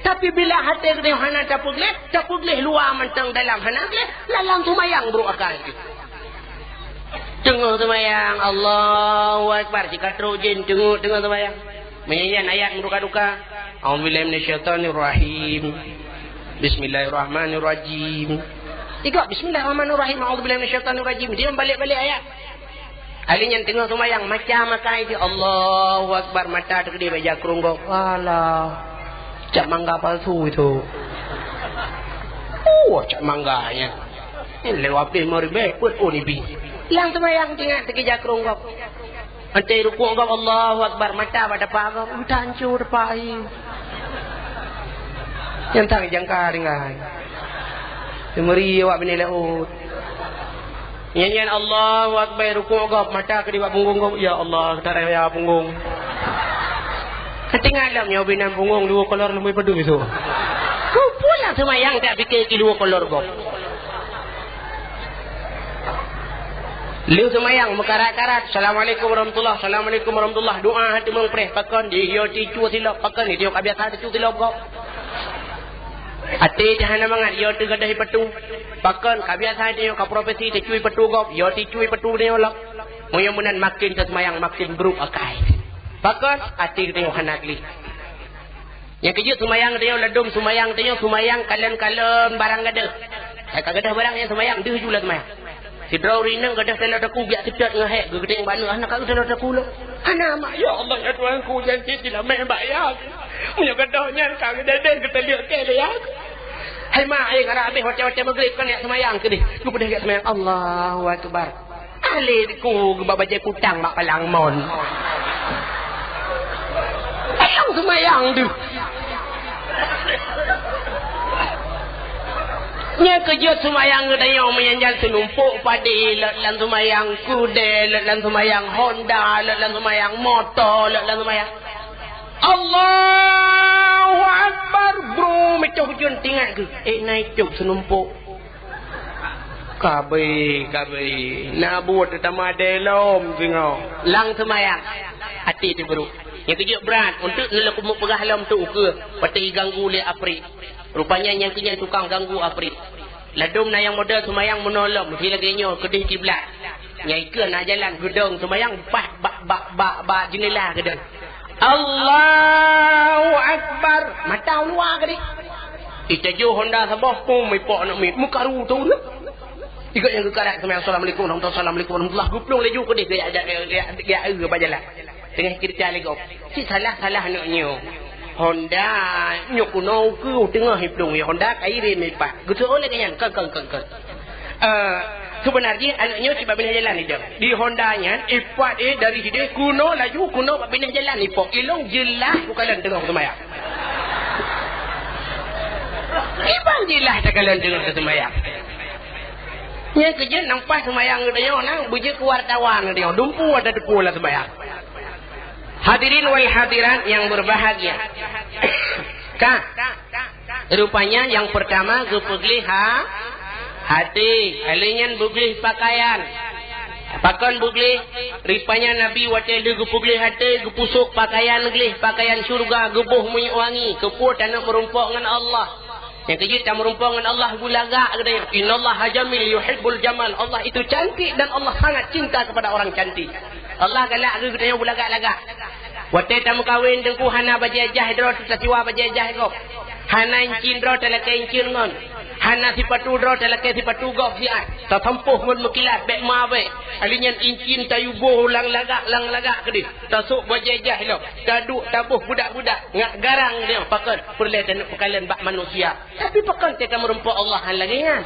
Tapi bila até geutanyoe hana tapeugleh, tapeugleh luwa mantong dalam hana gleh, lam seumayang brôk akai. Teungoh seumayang, Allahu Akbar, sikatrok jén teungoh, teungoh seumayang. Meunyan ayat meuduka-duka. A'udzubillahi minasyaitonirrajim. Bismillahirrahmanirrahim. Tiga, bismillahirrahmanirrahim. A'udzubillahi minasyaitonirrajim. Dia balik-balik ayat. Alèh nyan teungoh seumayang, macam makai di Allahu Akbar, mata teukeudéh bak jakrong gob. Alah. Cap mangga palsu itu. Oh, cap mangga nyan. Lewat pih mau ribet, put oh nibi. Lam seumayang teuingat teukeudéh jakrong gob. Até rukuk gob Allahu Akbar, mata bak dapa gob, meutanco dapa ai. Nyang tang jangka tinggai. Seumeri awak bini laôt. Nyan-nyan Allahu Akbar, rukuk gob, mata keudéh bak punggong gob, ya Allah, tarah ya punggong. Teuingat lom nyoe binan punggong dua kolor leubeh padum itu. Keupeue lam seumayang tak pikir keu dua kolor gob. Lheueh seumayang meukarat-karat, "Assalamualaikum warahmatullah, assalamualaikum warahmatullah." Doa hana teumeung preh, pakon di yo ticu silop, pakon di yo ka biasa ticu silop gob. Até cit hana mangat, yo teuh gadôh ipatu. Pakon ka biasa di yo ka profesi ticu ipatu gob, yo ticu ipatu di yo lom. Meunyoe meunan maken teuh seumayang maken brok akai. Pakon até di yo hana gleh. Nyang keujeuet seumayang tanyoe ladôm seumayang tanyoe seumayang kalon-kalon barang gadôh. Hai ka gadôh barang nyang seumayang deuh ju lam seumayang. Sidroe ureueng inong gadôh taloe taku biak teutot ngon hék geugeuteng bak aneuëk hana ka taloe taku lom. Hana mak, ya Allah ya Tuhanku janji jilamé bak ya. Meunyoe gadôh nyan ka geudedeh geuteuliek keu lé ya. Hai mak, ai karab habéh watée-watée maghrib kon jak seumayang keudeh. Geupeudeh jak seumayang Allahu Akbar. Alé ku geuba bajée kutang bak palang mon. Ayong seumayang deuh. Nyang keujeuet seumayang geutanyoe meunyan jan seunumpok padé lôt lam seumayang, kudé lôt lam seumayang, honda lôt lam seumayang, moto lôt lam seumayang. Allahu Akbar, bru meucôh jun tingat geuh. Eh, na icok seunumpok. Kabe, kabe. Na buet teutama delom singoh. Lam seumayang. Até teuh brok. Nyang keujeuet brat, untuk neuleuek peugah lom tu ukeue, watée iganggu lé aprit. Rupanya nyang keunyan tukang ganggu aprit. Ladôm na nyang model seumayang meunoe lom, di lagée nyoe keudeh kiblat. Nyang ikeue na jalan geudong seumayang paih bak, bak, bak, bak jeundela geudong. Allahu Akbar. Mata u luwa keudeh. Itajoh honda saboh pum ipok aneuk miet. Meukaru tu na. Igat nyang geukarat seumayang, "Assalamualaikum warahmatullahi, assalamualaikum warahmatullahi." Geuplueng laju keudeh gaya, gaya, gaya, gaya, gaya, gaya, gaya jalan. Teungoh keureuja lé gob. Cit salah-salah aneuk nyoe. Honda nyoe kunoe ukeue teungoh iplueng, ya honda ka irem ipat. Geuseuôt lagée nyan, kon, kon, kon, kon. Eh, seubeuna jih aneuk nyoe cit bak binéh jalan idong. Di honda nyan ipat, eh, dari sideh kunoe laju kunoe bak binéh jalan ipok. Ilong jeulaih kukalon teungoh seumayang. Iban jeulaih takalon teungoh seumayang. Nyang keujeuet nang paih seumayang geutanyoe nang beujeuet keu wartawan geutanyoe, dumpeue ata teupeue lam seumayang. Hadirin wal hadirat yang berbahagia. Ka. Rupanya yang pertama geupeugleh ha, hati. Alé nyan beugleh pakaian. Pakon beugleh? Rupanya Nabi watée lheueh geupeugleh até, geupusok pakaian gleh, pakaian syeuruga, geuboh minyeuk wangi, keupeue taneuk meurumpok ngon Allah. Nyang keujeuet tameurumpok ngon Allah beulagak geutanyoe. Innallaha jamil yuhibbul jamal. Allah itu cantik dan Allah sangat cinta kepada orang cantik. Allah galak geutanyoe beulagak-lagak. Watée tameukawen teungku hana bajée jah droe tasiwa bajée jah gob. Hana incin droe talakée incin ngon. Hana sipatu droe talakée sipatu gob siat. Tasampôh ngon meukilat bék ma bék. Alé nyan incin tayue boh lam lagak, lam lagak keudeh. Tasôk bajée jah lom. Taduek taboh budak-budak. Ngat garang nyoe pakon peureulée taneuk peukalon bak manusia. Tapi pakon teuka meurumpok Allah han lagée nyan.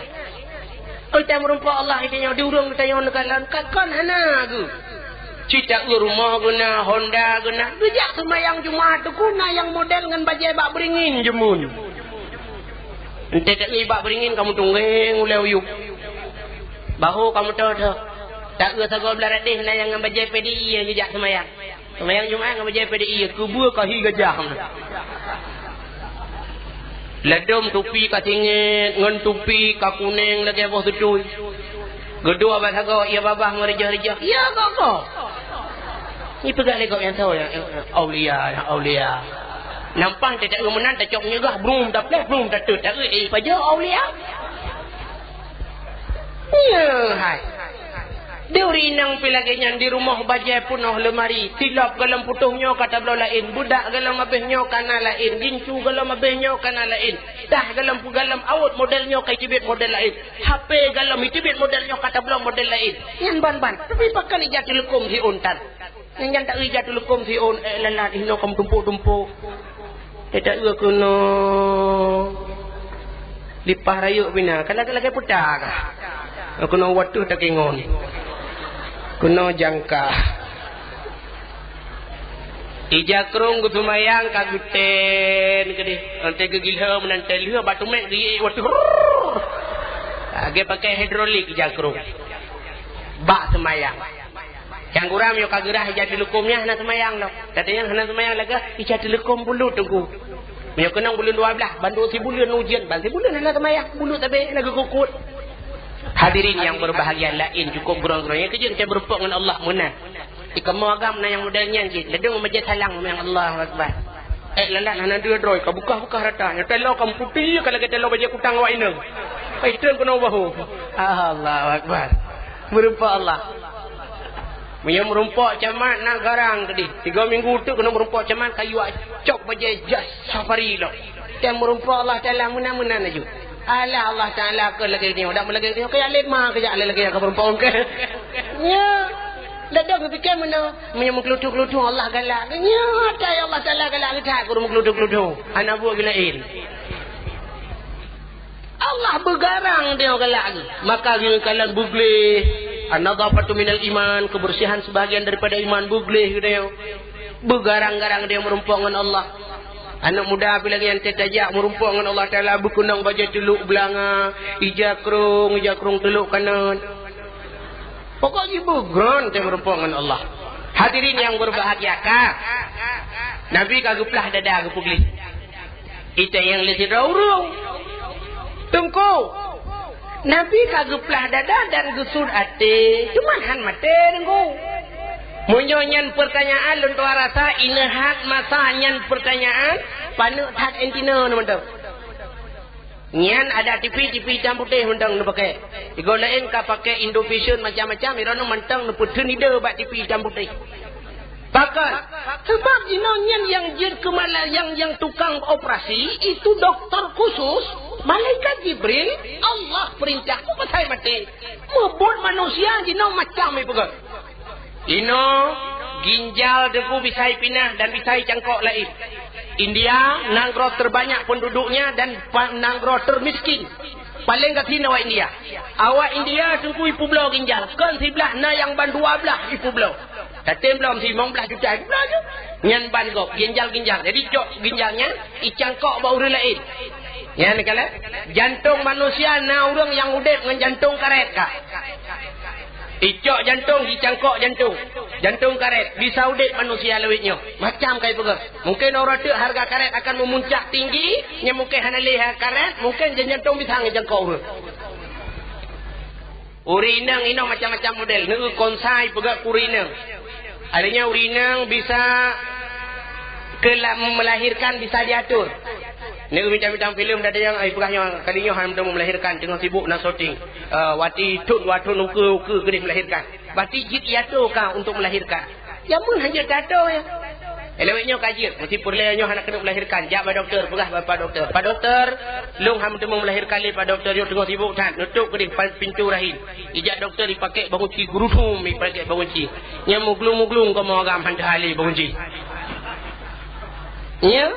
Oi tameurumpok Allah geutanyoe di ureuëng geutanyoe neukalon ka kon hana geuh. Cit taeu rumoh geuh na, honda geuh na, geujak seumayang Jumat teungku na nyang model ngon bajée bak beuringin jeumuen. Enteuk taeu bak beuringin kamoe tunggeng ulée uyueb. Bahu kamoe tho-tho. Taeu sagoe blah radeh na nyang ngon bajée P D I nyang geujak seumayang. Seumayang Jumat ngon bajée P D I, keubeue ka hi gajah. Ladôm tupi ka singét, ngon tupi ka kunéng lagée boh tutui. Geudua bak sagoe, ya babah ngon rijah-rijah. Ya gogo. Ni peugah lé gob nyang tho, ya, ya, aulia, ya, aulia. Nampang teutak meunan tacok nyeugah, brum tapleh, brum tateut. Taeu, eh, pajoh aulia. Ya, hai. Di ureuëng inong pi lagée nyan di rumoh bajée peunoh leumari, silop golom putôh nyoe ka tabloe laén, beudak golom abéh nyoe ka na laén, gincu golom abéh nyoe ka na laén, tah golom peugalom awot model nyoe ka iteubiet model laén, H P golom iteubiet model nyoe ka tabloe model laén. Nyan ban-ban, tapi pakon ija teuleukom siôn tan. Nyan nyan taeu ija teuleukom siôn, eh, lalat inoe ka meutumpôk-tumpôk. Teutak eu keunoe lipah rayeuk bina, ka lagée-lagée peuta ka. Keunoe wateuh takengon. Keunoe jangka. Ija krong geuseumayang ka geuten keudeh. Ante geugilheu meunan teuh lheueh bak tumek geuiek wateuh. Lagée pakai hidrolik ija krong. Bak seumayang. Cangguram yo ka geurah ija teuleukom nyan hana seumayang lom. Katanya hana seumayang lagée ija teuleukom bulut teungku. Meunyoe keunong buleuen dua blaih, bandum sibuleuen ujeuen, ban sibuleuen hana seumayang, bulut sabe lagée kukut. Hadirin yang berbahagia laén, cukup gurong-gurong. Nyang keujeuet teumeureumpok ngon Allah meunan. Di kamoe agam na nyang model nyan cit. Ladôm meujeuet salang ngon Allahu Akbar. Eh, lalat hana dua droe, ka bukah-bukah rata. Nyang telo ka meuputéh, ka lagèe telo bajèe kutang awak inong. Eh, treun keunoe bahu. Allahu Akbar. Meureumpok Allah. Meunyoe meurumpok camat na garang keudeh. Tiga minggu teuk keuneuk meurumpok camat, kayue cok bajèe jas safari lom. Tem meurumpok Allah Taala meunan-meunan laju. Alah, Allah Taala keu lagèe nyoe, dak meulagèe nyoe keu alet ma keujak lagèe nyang ka meurumpok keu. Nyoe. Dak dong pike meunoe, meunyoe meukeulutu-keulutu Allah galak. Nyoe ata Allah Taala galak geutak keu meukeulutu-keulutu. Hana buet geunaén. Allah beugarang dia galak geuh. Maka geukalon beugleh. An-nadhafatu minal iman, kebersihan sebahagian daripada iman, beugleh geuh dia. Beugarang-garang dia meurumpok ngon Allah. Aneuk muda pih lagèe nyan teuh tajak meurumpok ngon Allah Taala, beukeunong bajèe teulok beulanga, ija krông, ija krông teulok kanan. Pokok jih beugrön teuh meurumpok ngon Allah. Hadirin yang berbahagia, ka Nabi ka geuplah dada geupeugleh. Itanyong lé sidroe ureueng, "Teungku, Nabi ka geuplah dada dan geusut até, teuma han maté, Teungku." Meunyoe nyan peurtanyaan lôn tuan rasa, ineuhat masa nyan peurtanyaan, paneuk that antina mantong. Nyan adak TV, TV itam putéh mantong neupakè. Sigoe laén ka pakè Indovision macam-macam, droeneuh mantong neupeutheun ide bak TV itam putéh. Pakon? Sabab jinoe nyan nyang jeuet keu mala-, nyang, nyang tukang operasi, itu doktor khusus, malaikat Jibril, Allah peurintah, peue pasai maté. Mubuet manusia jinoe macam ipeugah. Inoe ginjal Teungku bisa ipinah dan bisa icangkok laén. India nanggroe terbanyak penduduknya dan pa-, nanggroe termiskin. Paleng gasien awak India. Awak India Teungku ipeubloe ginjal. Kon siblaih, na nyang ban dua blaih ipeubloe. Tatem bloe limong blaih juta ipeubloe ju. Nyan ban gob, ginjal-ginjal. Jadi cok ginjal nyan, icangkok bak ureueng laén. Nyan kalon, jantong manusia na ureueng nyang udeb ngon jantong karét ka. Icok jantong, icangkok jantong. Jantong karét, bisa udeb manusia lawét nyoe. Macam ka ipeugah. Mungken uroe teuk harga karét akan meumuncak tinggi, nyan mungken hana lé harga karét, mungken jantong bisa geujangkok ureueng. Ureueng inong inoe macam-macam model. Neu konsai peugah keu ureueng inong. Artinya ureueng inong bisa kela-, melahirkan bisa diatur. Neu mita-mita filem dah ada nyang, ai, peugah nyoe, kali nyoe hana meuteumé melahirkan, teungoh sibuk na syuting. Eh, wati thon dua thon ukeue-ukeue keudeh melahirkan. Berarti jeuet iatur ka untuk melahirkan. Jameun hana jeuet tato ya. Lewat nyoe ka jeuet, meusti peureulèe nyoe hana keuneuk melahirkan. Jak bak dokto, peugah bak, bak dokto. "Pak dokto, lôn hana meuteumé melahirkan lé, Pak dokto, nyoe teungoh sibuk that. Neutôp keudeh pa-, pintoe rahim." Ijak dokto ipakèk bangunci, geuruthom ipakèk bangunci. Nyan muglung-muglung kamoe agam han teuhah lé bangunci. Iya?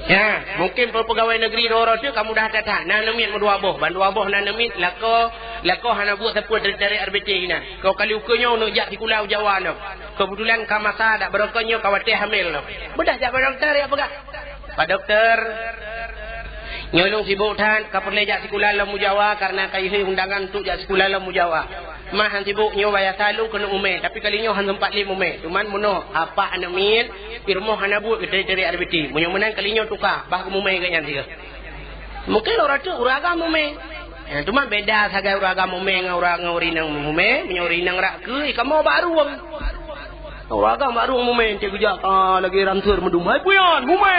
Ya, mungkin pe-, pegawai negeri rot-rot tu ka mudah that-that. Na aneuk miet meudua boh, ban dua boh na aneuk miet, lakoe, lakoe hana buet sapeue dari, dari R B T inan. Keu kali ukeue nyoe neuk jak sikula u Jawa nyoe. Keubeutulan ka masa dak barokon nyoe ka watèe hamil nyoe. Beudah jak bak dokto, ya peugah, "Pak dokto, nyoe lôn sibuk that, ka peureulèe jak sikula lom u Jawa karena ka jihôi undangan untuk jak sikula lom u Jawa." "Mah, han sibuk, nyoe biasa lôn keuneuk mumè, tapi kali nyoe han seumpat lé mumè. Cuman meunoe, apak aneuk miet, pih rumoh hana buet geuteuntèe R B T. Meunyoe meunan kali nyoe tuka, bah geumumè geuh nyan sigoe." Mungkin uroe teuk ureueng agam mumè. Eh, cuman beda sagai ureueng agam mumè ngon ureueng, ngon ureueng inong mumè. Meunyoe ureueng inong rak keue, kamoe bak rueng. Ureueng agam bak rueng mumè, encik geujak, ah, lagèe ranseur meudum. "Hai, peue nyan, mumè!"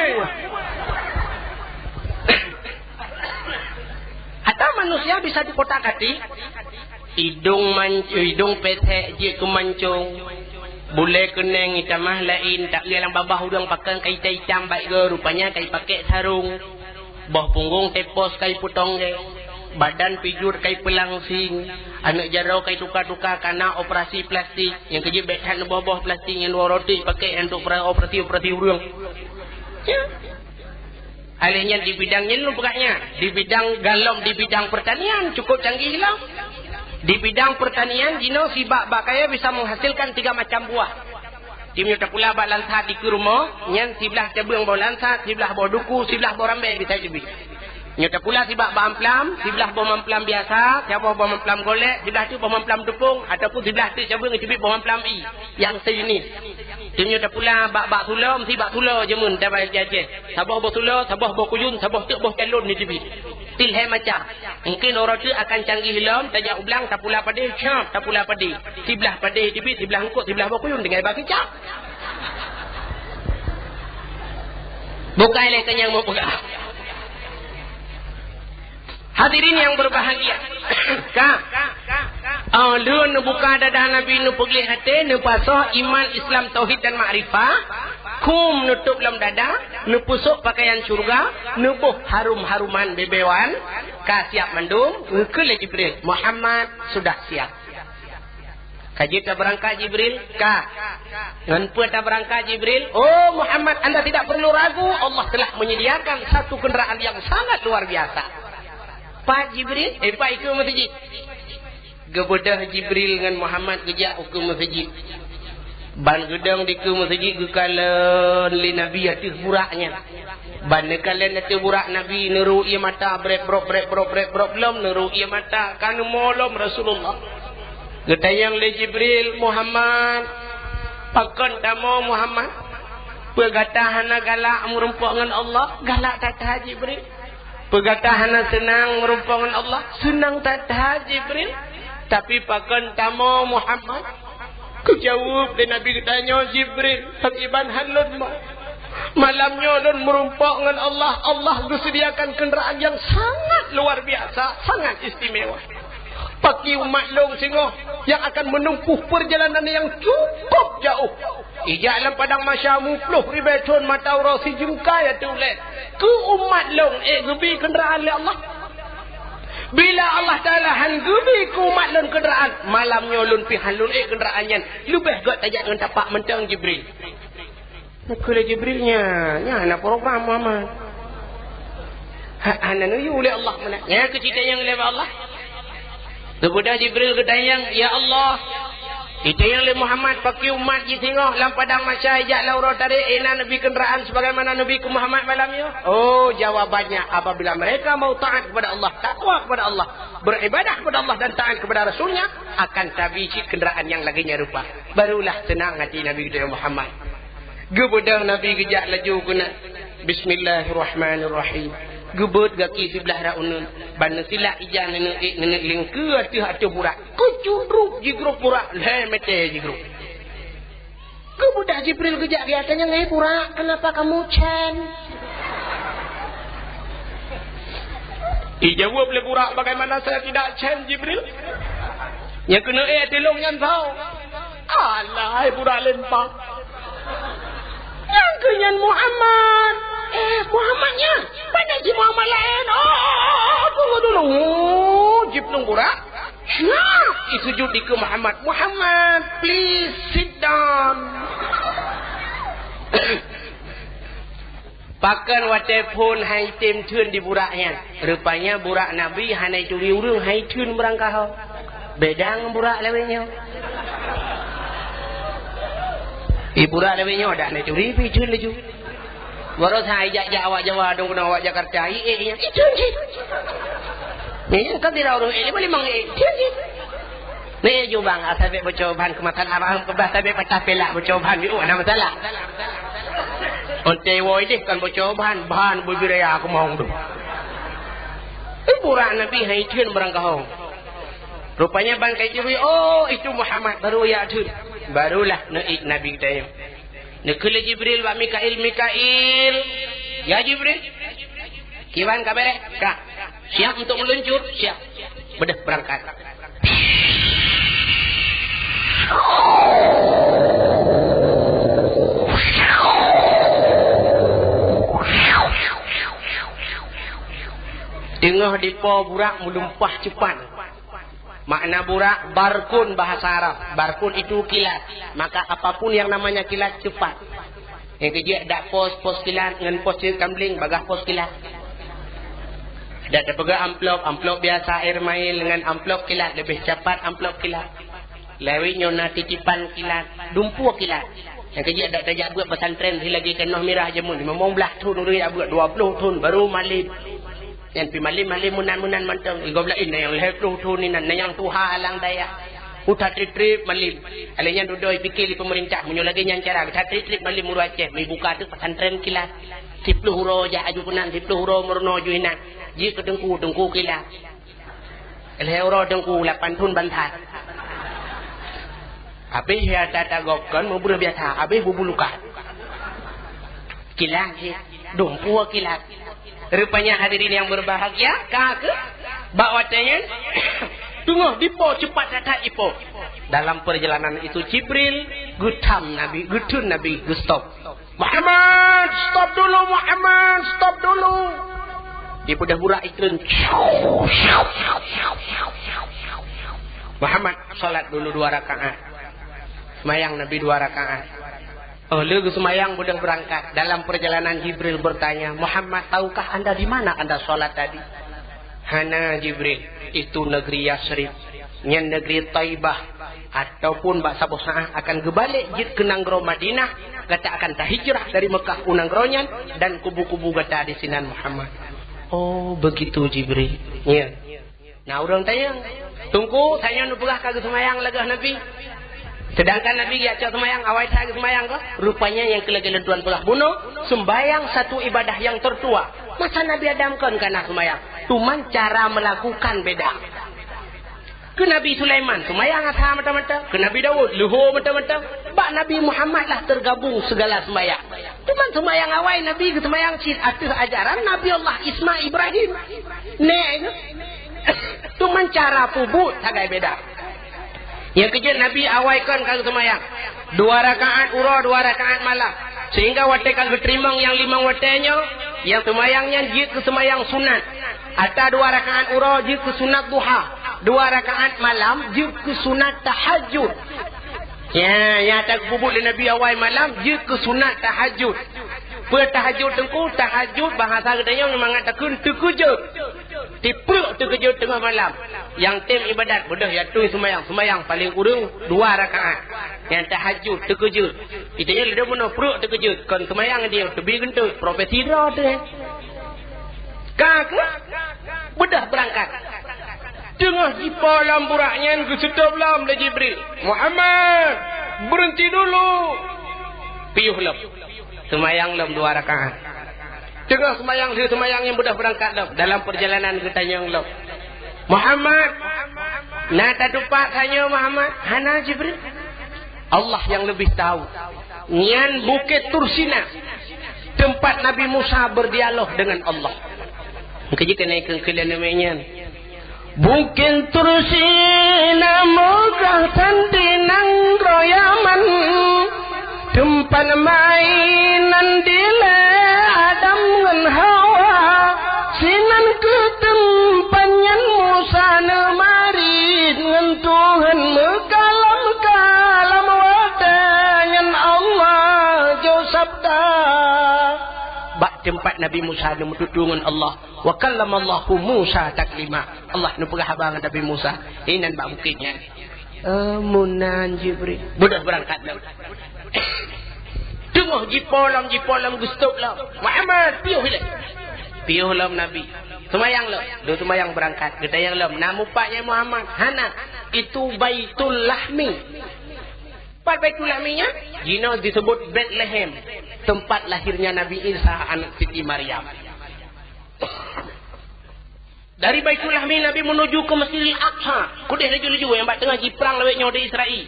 Atau manusia bisa dikotak-atik. Idong man-, idong pesek jeuet keu mancong. Bulèe keunèng itamah laén, tak lé lam babah ureueng pakon ka itam-itam bak igoe, rupanya ka ipakèk sarong. Boh punggong tepos ka ipeutonggeng. Badan pijot ka ipeulangsing. Aneuk jaroe ka ituka-tuka kana operasi plastik. Nyang keujeuet bèk that neuboh-boh plastik nyang dua roti ipakèk untuk pra-, operasi-operasi ureueng. Ya. Alèh nyan di bidang nyan lôn peugah nyan, di bidang galom, di bidang pertanian cukup canggih lom. Di bidang pertanian jinoe sibak bak kayèe bisa menghasilkan tiga macam buah. Teungoh tapula bak lansat dikeue rumoh, nyan siblah cabeueng boh lansat, siblah boh duku, siblah boh rambèe bisa teubiet. Nyoe tapula sibak bak mamplam, siblah boh mamplam biasa, saboh boh mamplam golek, siblah teuk boh mamplam teupông, ataupun siblah teuk cabeueng teubiet boh mamplam ie nyang sejenis. Teungoh tapula bak, bak sulo, meusti bak sulo jameun tabah jajèh. Saboh boh sulo, saboh boh kuyun, saboh teuk boh calon jiteubiet. Tilhée macam. Mungkin uroe teuk akan canggih lom, tajak u blang, tapula padé, cap, tapula padé. Siblah padé teubiet, siblah eungkôt, siblah boh kuyun, tinggai bak kicap. Bukai lé kenyang meupeugah. Hadirin yang berbahagia. Ka. Oh, lheueh neubuka dada Nabi, neupeugléh até, neupasoh iman, Islam, tauhid dan makrifah. Khum neutôb lom dada, neupusôk pakaian syurga, neuboh harum-haruman beubeue wan, ka siap mandum, geukheun lé Jibril, "Muhammad sudah siap." Ka jeuet tabeurangkat Jibril? Ka. Ngon peue tabeurangkat Jibril? Oh Muhammad, anda tidak perlu ragu, Allah telah menyediakan satu kenderaan yang sangat luar biasa. Pat Jibril? Eh, pat ikeue meuseujid. Geubeudôh Jibril ngon Muhammad geujak ukeue meuseujid. Ban geudong dikeue meuseujid geukalon lé Nabi ateueh burak nyan. Ban neukalon ateueh burak Nabi, neurôk ié mata brek brok, brek brok, brek brok lom, neurôk ié mata, ka neumo lom Rasulullah. Geutanyong lé Jibril, "Muhammad, pakon tamoe Muhammad? Peue gata hana galak meurumpok ngon Allah?" "Galak that-that Jibril." "Peue gata hana seunang meurumpok ngon Allah?" "Seunang that-that Jibril." "Tapi pakon tamoe Muhammad?" Geujaweueb lé Nabi geutanyoe, "Jibril, pakriban han lôn mo. Malam nyoe lôn meurumpok ngon Allah, Allah geuseudiakan keundaraan nyang sangat luar biasa, sangat istimewa. Pakri umat lôn singoh nyang akan meunempuh peurjalanan nyang cukup jaoh. Ijak lam padang mahsyar muploh ribée thon mata uroe sijeungkai ateueh ulée. Keu umat lôn ék geubi keundaraan lé Allah? Bila Allah Taala han geubi keu umat lôn keundaraan, malam nyoe lôn pih han lôn ék keundaraan nyan. Leubeh gét tajak ngon tapak mantong Jibril." Kheun lé Jibril, "Nyan, nyan hana program Muhammad. Ha, hana neuyue lé Allah meunan." Nyan keuh jitanyong lé Allah. Geubeudôh Jibril geutanyong, "Ya Allah, itanyong lé Muhammad pakri umat jih singoh lam padang mahsyar ijak lam uroe tarek, ék na neubi keundaraan sebagaimana neubi keu Muhammad malam nyoe?" Oh, jawabannya, apabila mereka mau taat kepada Allah, takwa kepada Allah, beribadah kepada Allah dan taat kepada Rasulnya, akan tabi cit keundaraan nyang lagée nyan rupa. Barulah seunang hati Nabi geutanyoe Muhammad. Geubeudôh Nabi geujak laju keunan. Bismillahirrahmanirrahim. Geubeuet gaki siblah rot uneuen. Ban neusilak ija neuneuk ék neuneuk lingkeue ateueh ateueh burak. Keucudrup jigrob burak, lhée meuté jigrob. Geubeudôh Jibril geujak geutanyong, "Hei burak, kenapa kamu cen?" Ijaweueb lé burak, "Bagaimana saya tidak cen, Jibril? Nyang keuneuk ék ateueh lôn nyan soe?" Alah, hai burak lempang. Nyang keuh nyan Muhammad. Eh, Muhammad nyan? Pane jih Muhammad laén? Oh, oh, oh, oh, tunggu dulu. Oh, jiplueng burak. Nah, isujud dikeue Muhammad. "Muhammad, please sit down." Pakon watée phon han item theun di burak nyan? Rupanya burak Nabi hana ituri ureuëng, han itheun beurangkaho. Beda ngon burak lawét nyoe. Di burak lawét nyoe dak hana ituri, pih itheun laju. Baroesa ijak-jak awak Jawa, dong keunong awak Jakarta, iék nyan, itheun cit. Nyan kan tidak ureuëng ék, lima-lima ék, itheun cit. Nyoe jubang, asai bék boco ban keu masalah, bah sabé patah pelak boco ban, oh, hana masalah. Onte woe deh kan boco ban, ban beubiraya keumong tu. Eh, burak Nabi han itheun beurangkaho. Rupanya ban ka ituri, oh, itu Muhammad, baru jak theun. Barulah neuék Nabi geutanyoe. Neukheun lé Jibril bak Mikail, "Mikail, ya Jibril, kiban ka béréh?" "Ka." "Siap untuk meluncur?" "Siap." Beudôh beurangkat. Teungoh dipo burak meulumpah ceupat. Makna burak, barkun bahasa Arab. Barkun itu kilat. Maka apapun yang namanya kilat cepat. Nyang keujeuet dak pos, pos kilat ngon pos ceuk tambleng, bagaih pos kilat. Dak tapeugah amplop, amplop biasa air mail ngon amplop kilat, leubeh cepat amplop kilat. Lawét nyoe na titipan kilat, dumpeue kilat. Nyang keujeuet dak tajak beuet pesantren, lagée keunoe mirah jameun, limong blaih thon ureuëng jak beuet, dua ploh thon baru malem. Nyan pih malem-malem meunan-meunan mantong. Igob laén na nyang lhée ploh thon inan, na nyang tuha alang dayah. Uta treb-treb malem. Alèh nyan dudoe pike lé peumeurintah, meunyoe lagèe nyan cara, uta treb-treb malem ureueng Aceh, meubuka teuk pesantren kilat. Siploh uroe jak aju keunan, siploh uroe meurunoe aju inan. Jeuet keu teungku, teungku kilaf. Lhèe uroe teungku, lapan thon ban that. Habéh ya tata gop kon meubreuh biasa, habéh bubu luka. Kilaf jih, dumpeue kilaf. Rupanya hadirin yang berbahagia, ka keuh bak watèe nyan teungoh dipo, cepat that-that ipo. Dalam perjalanan itu Jibril geutham Nabi, geutheun Nabi, geustop. "Muhammad, stop dulu, Muhammad, stop dulu." Dipeudeh burak ikreun. "Muhammad, salat dulu dua rakaat." Seumayang Nabi dua rakaat. Oh, lheueh geuseumayang beudôh beurangkat. Dalam perjalanan Jibril bertanya, "Muhammad, tahukah anda di mana anda salat tadi?" "Hana, Jibril, itu negeri Yasrib, nyan negeri Taibah, ataupun bak saboh saát akan geubalek jeuet keu nanggroe Madinah, gata akan tahijrah dari Mekah u nanggroe nyan dan kubu-kubu gata di sinan, Muhammad." "Oh, begitu, Jibril." Nyan. Nah, ureuëng tanyong, "Teungku, tanyoe neupeugah ka geuseumayang lagèe Nabi. Sedangkan Nabi geujak cok seumayang, awai that geuseumayang kah?" Rupanya nyang keu lagèe lôn tuan peugah bunoe, sumbayang satu ibadah yang tertua. Masa Nabi Adam kon ka na seumayang, cuman cara melakukan beda. Keu Nabi Sulaiman, seumayang asar mata-mata. Keu Nabi Daud, luhô mata-mata. Bak Nabi Muhammad lah tergabung segala seumayang. Cuman seumayang awai Nabi geuseumayang cit ateueh ajaran Nabi Allah Isma Ibrahim. Nèk nyoe. Cuman cara peubuet sagai beda. Nyang keujeuet Nabi awai kon ka geuseumayang. Dua rakaat uroe, dua rakaat malam. Sehingga watèe ka geuteurimong nyang limong watèe nyoe, nyang seumayang nyan jeuet keu seumayang sunat. Ata dua rakaat uroe jeuet keu sunat duha. Dua rakaat malam jeuet keu sunat tahajud. Ya, nyang ata geupeubuet lé Nabi awai malam jeuet keu sunat tahajud. Peue tahajud teungku? Tahajud bahasa geutanyoe mangat takheun teukeujot. Tipeuk teukeujot teungoh malam. Nyang tem ibadat, beudôh ya tui seumayang. Seumayang paléng kureueng dua rakaat. Nyang tahajud teukeujot. Geutanyoe lé bunoe pruek teukeujot. Kon seumayang dia teubi geunteuk. Profesi droe teuh. Ka keuh? Beudôh beurangkat. Teungoh jipo lam burak nyan geuseutôt lom lé Jibril. "Muhammad, beureuenti dulu." Piôh lom. Seumayang lom dua rakaat. Teungoh seumayang, lheueh seumayang nyan beudôh beurangkat lom. Dalam perjalanan geutanyong lom, "Muhammad, na tatupat tanyoe, Muhammad?" "Hana, Jibril." Allah yang lebih tahu. Nyan Bukét Tursina, tempat Nabi Musa berdialog dengan Allah. Keujeuet keuneuk keu-, keu lheueh nyan. Bukét Tursina meugah that di nanggroe Yaman, teumpat mainan dilèe Adam ngon Hawa. Sinan keuh teumpat nyan Musa neumarit ngon Tuhan meukalam-kalam, watèe nyan Allah jok sabda. Bak teumpat Nabi Musa neumeututoe ngon Allah. "Wa kallamallahu Musa taklima." Allah neupeugah haba ngon Nabi Musa. Inan bak bukét nyan. "Eh, meunan Jibril." Beudôh beurangkat lom. Teungoh jipo lom, jipo lom, geustop lom. "Muhammad, piôh ilèe." Piôh lom Nabi. "Seumayang lom." Lheueh seumayang beurangkat. Geutanyong lom, "Na mupat nyan Muhammad?" "Hana. Itu Baitul Lahmi." Pat Baitul Lahmi nyan? Jinoe disebut Betlehem, tempat lahirnya Nabi Isa aneuk Siti Maryam. Dari Baitul Lahmi Nabi menuju ke Masjidil Aqsa. Keudeh laju-laju nyang bak teungoh jiprang lawét nyoe di Israel.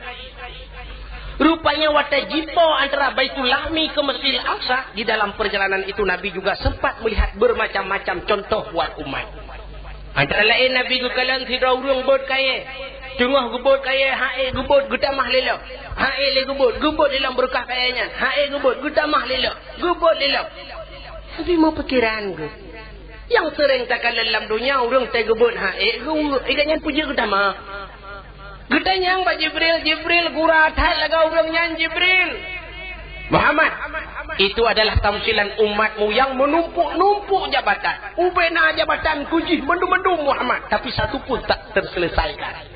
Rupanya watèe jipo antara Baitul Lahmi ke Masjidil Aqsa, di dalam perjalanan itu Nabi juga sempat melihat bermacam-macam contoh buat umat. Antara laén Nabi geukalon sidroe ureuëng bot kayèe. Teungoh geubot kayèe, han ék geubot geutamah lé lom. Han ék lé geubot, geubot lé lom beureukah kayèe nyan. Han ék geubot geutamah lé lom, geubot lé lom. Tapi meupikiran geuh, nyang seuréng takalon lam donya ureuëng teugeubot han ék geu-, ikat nyan peue jeuet geutamah. Geutanyong bak Jibril, "Jibril, gura that lagèe ureuëng nyan, Jibril?" "Muhammad, itu adalah tamsilan umatmu yang menumpuk-numpuk jabatan. Ubena jabatan keu jih mandum-mandum, Muhammad, tapi satu pun tak terselesaikan."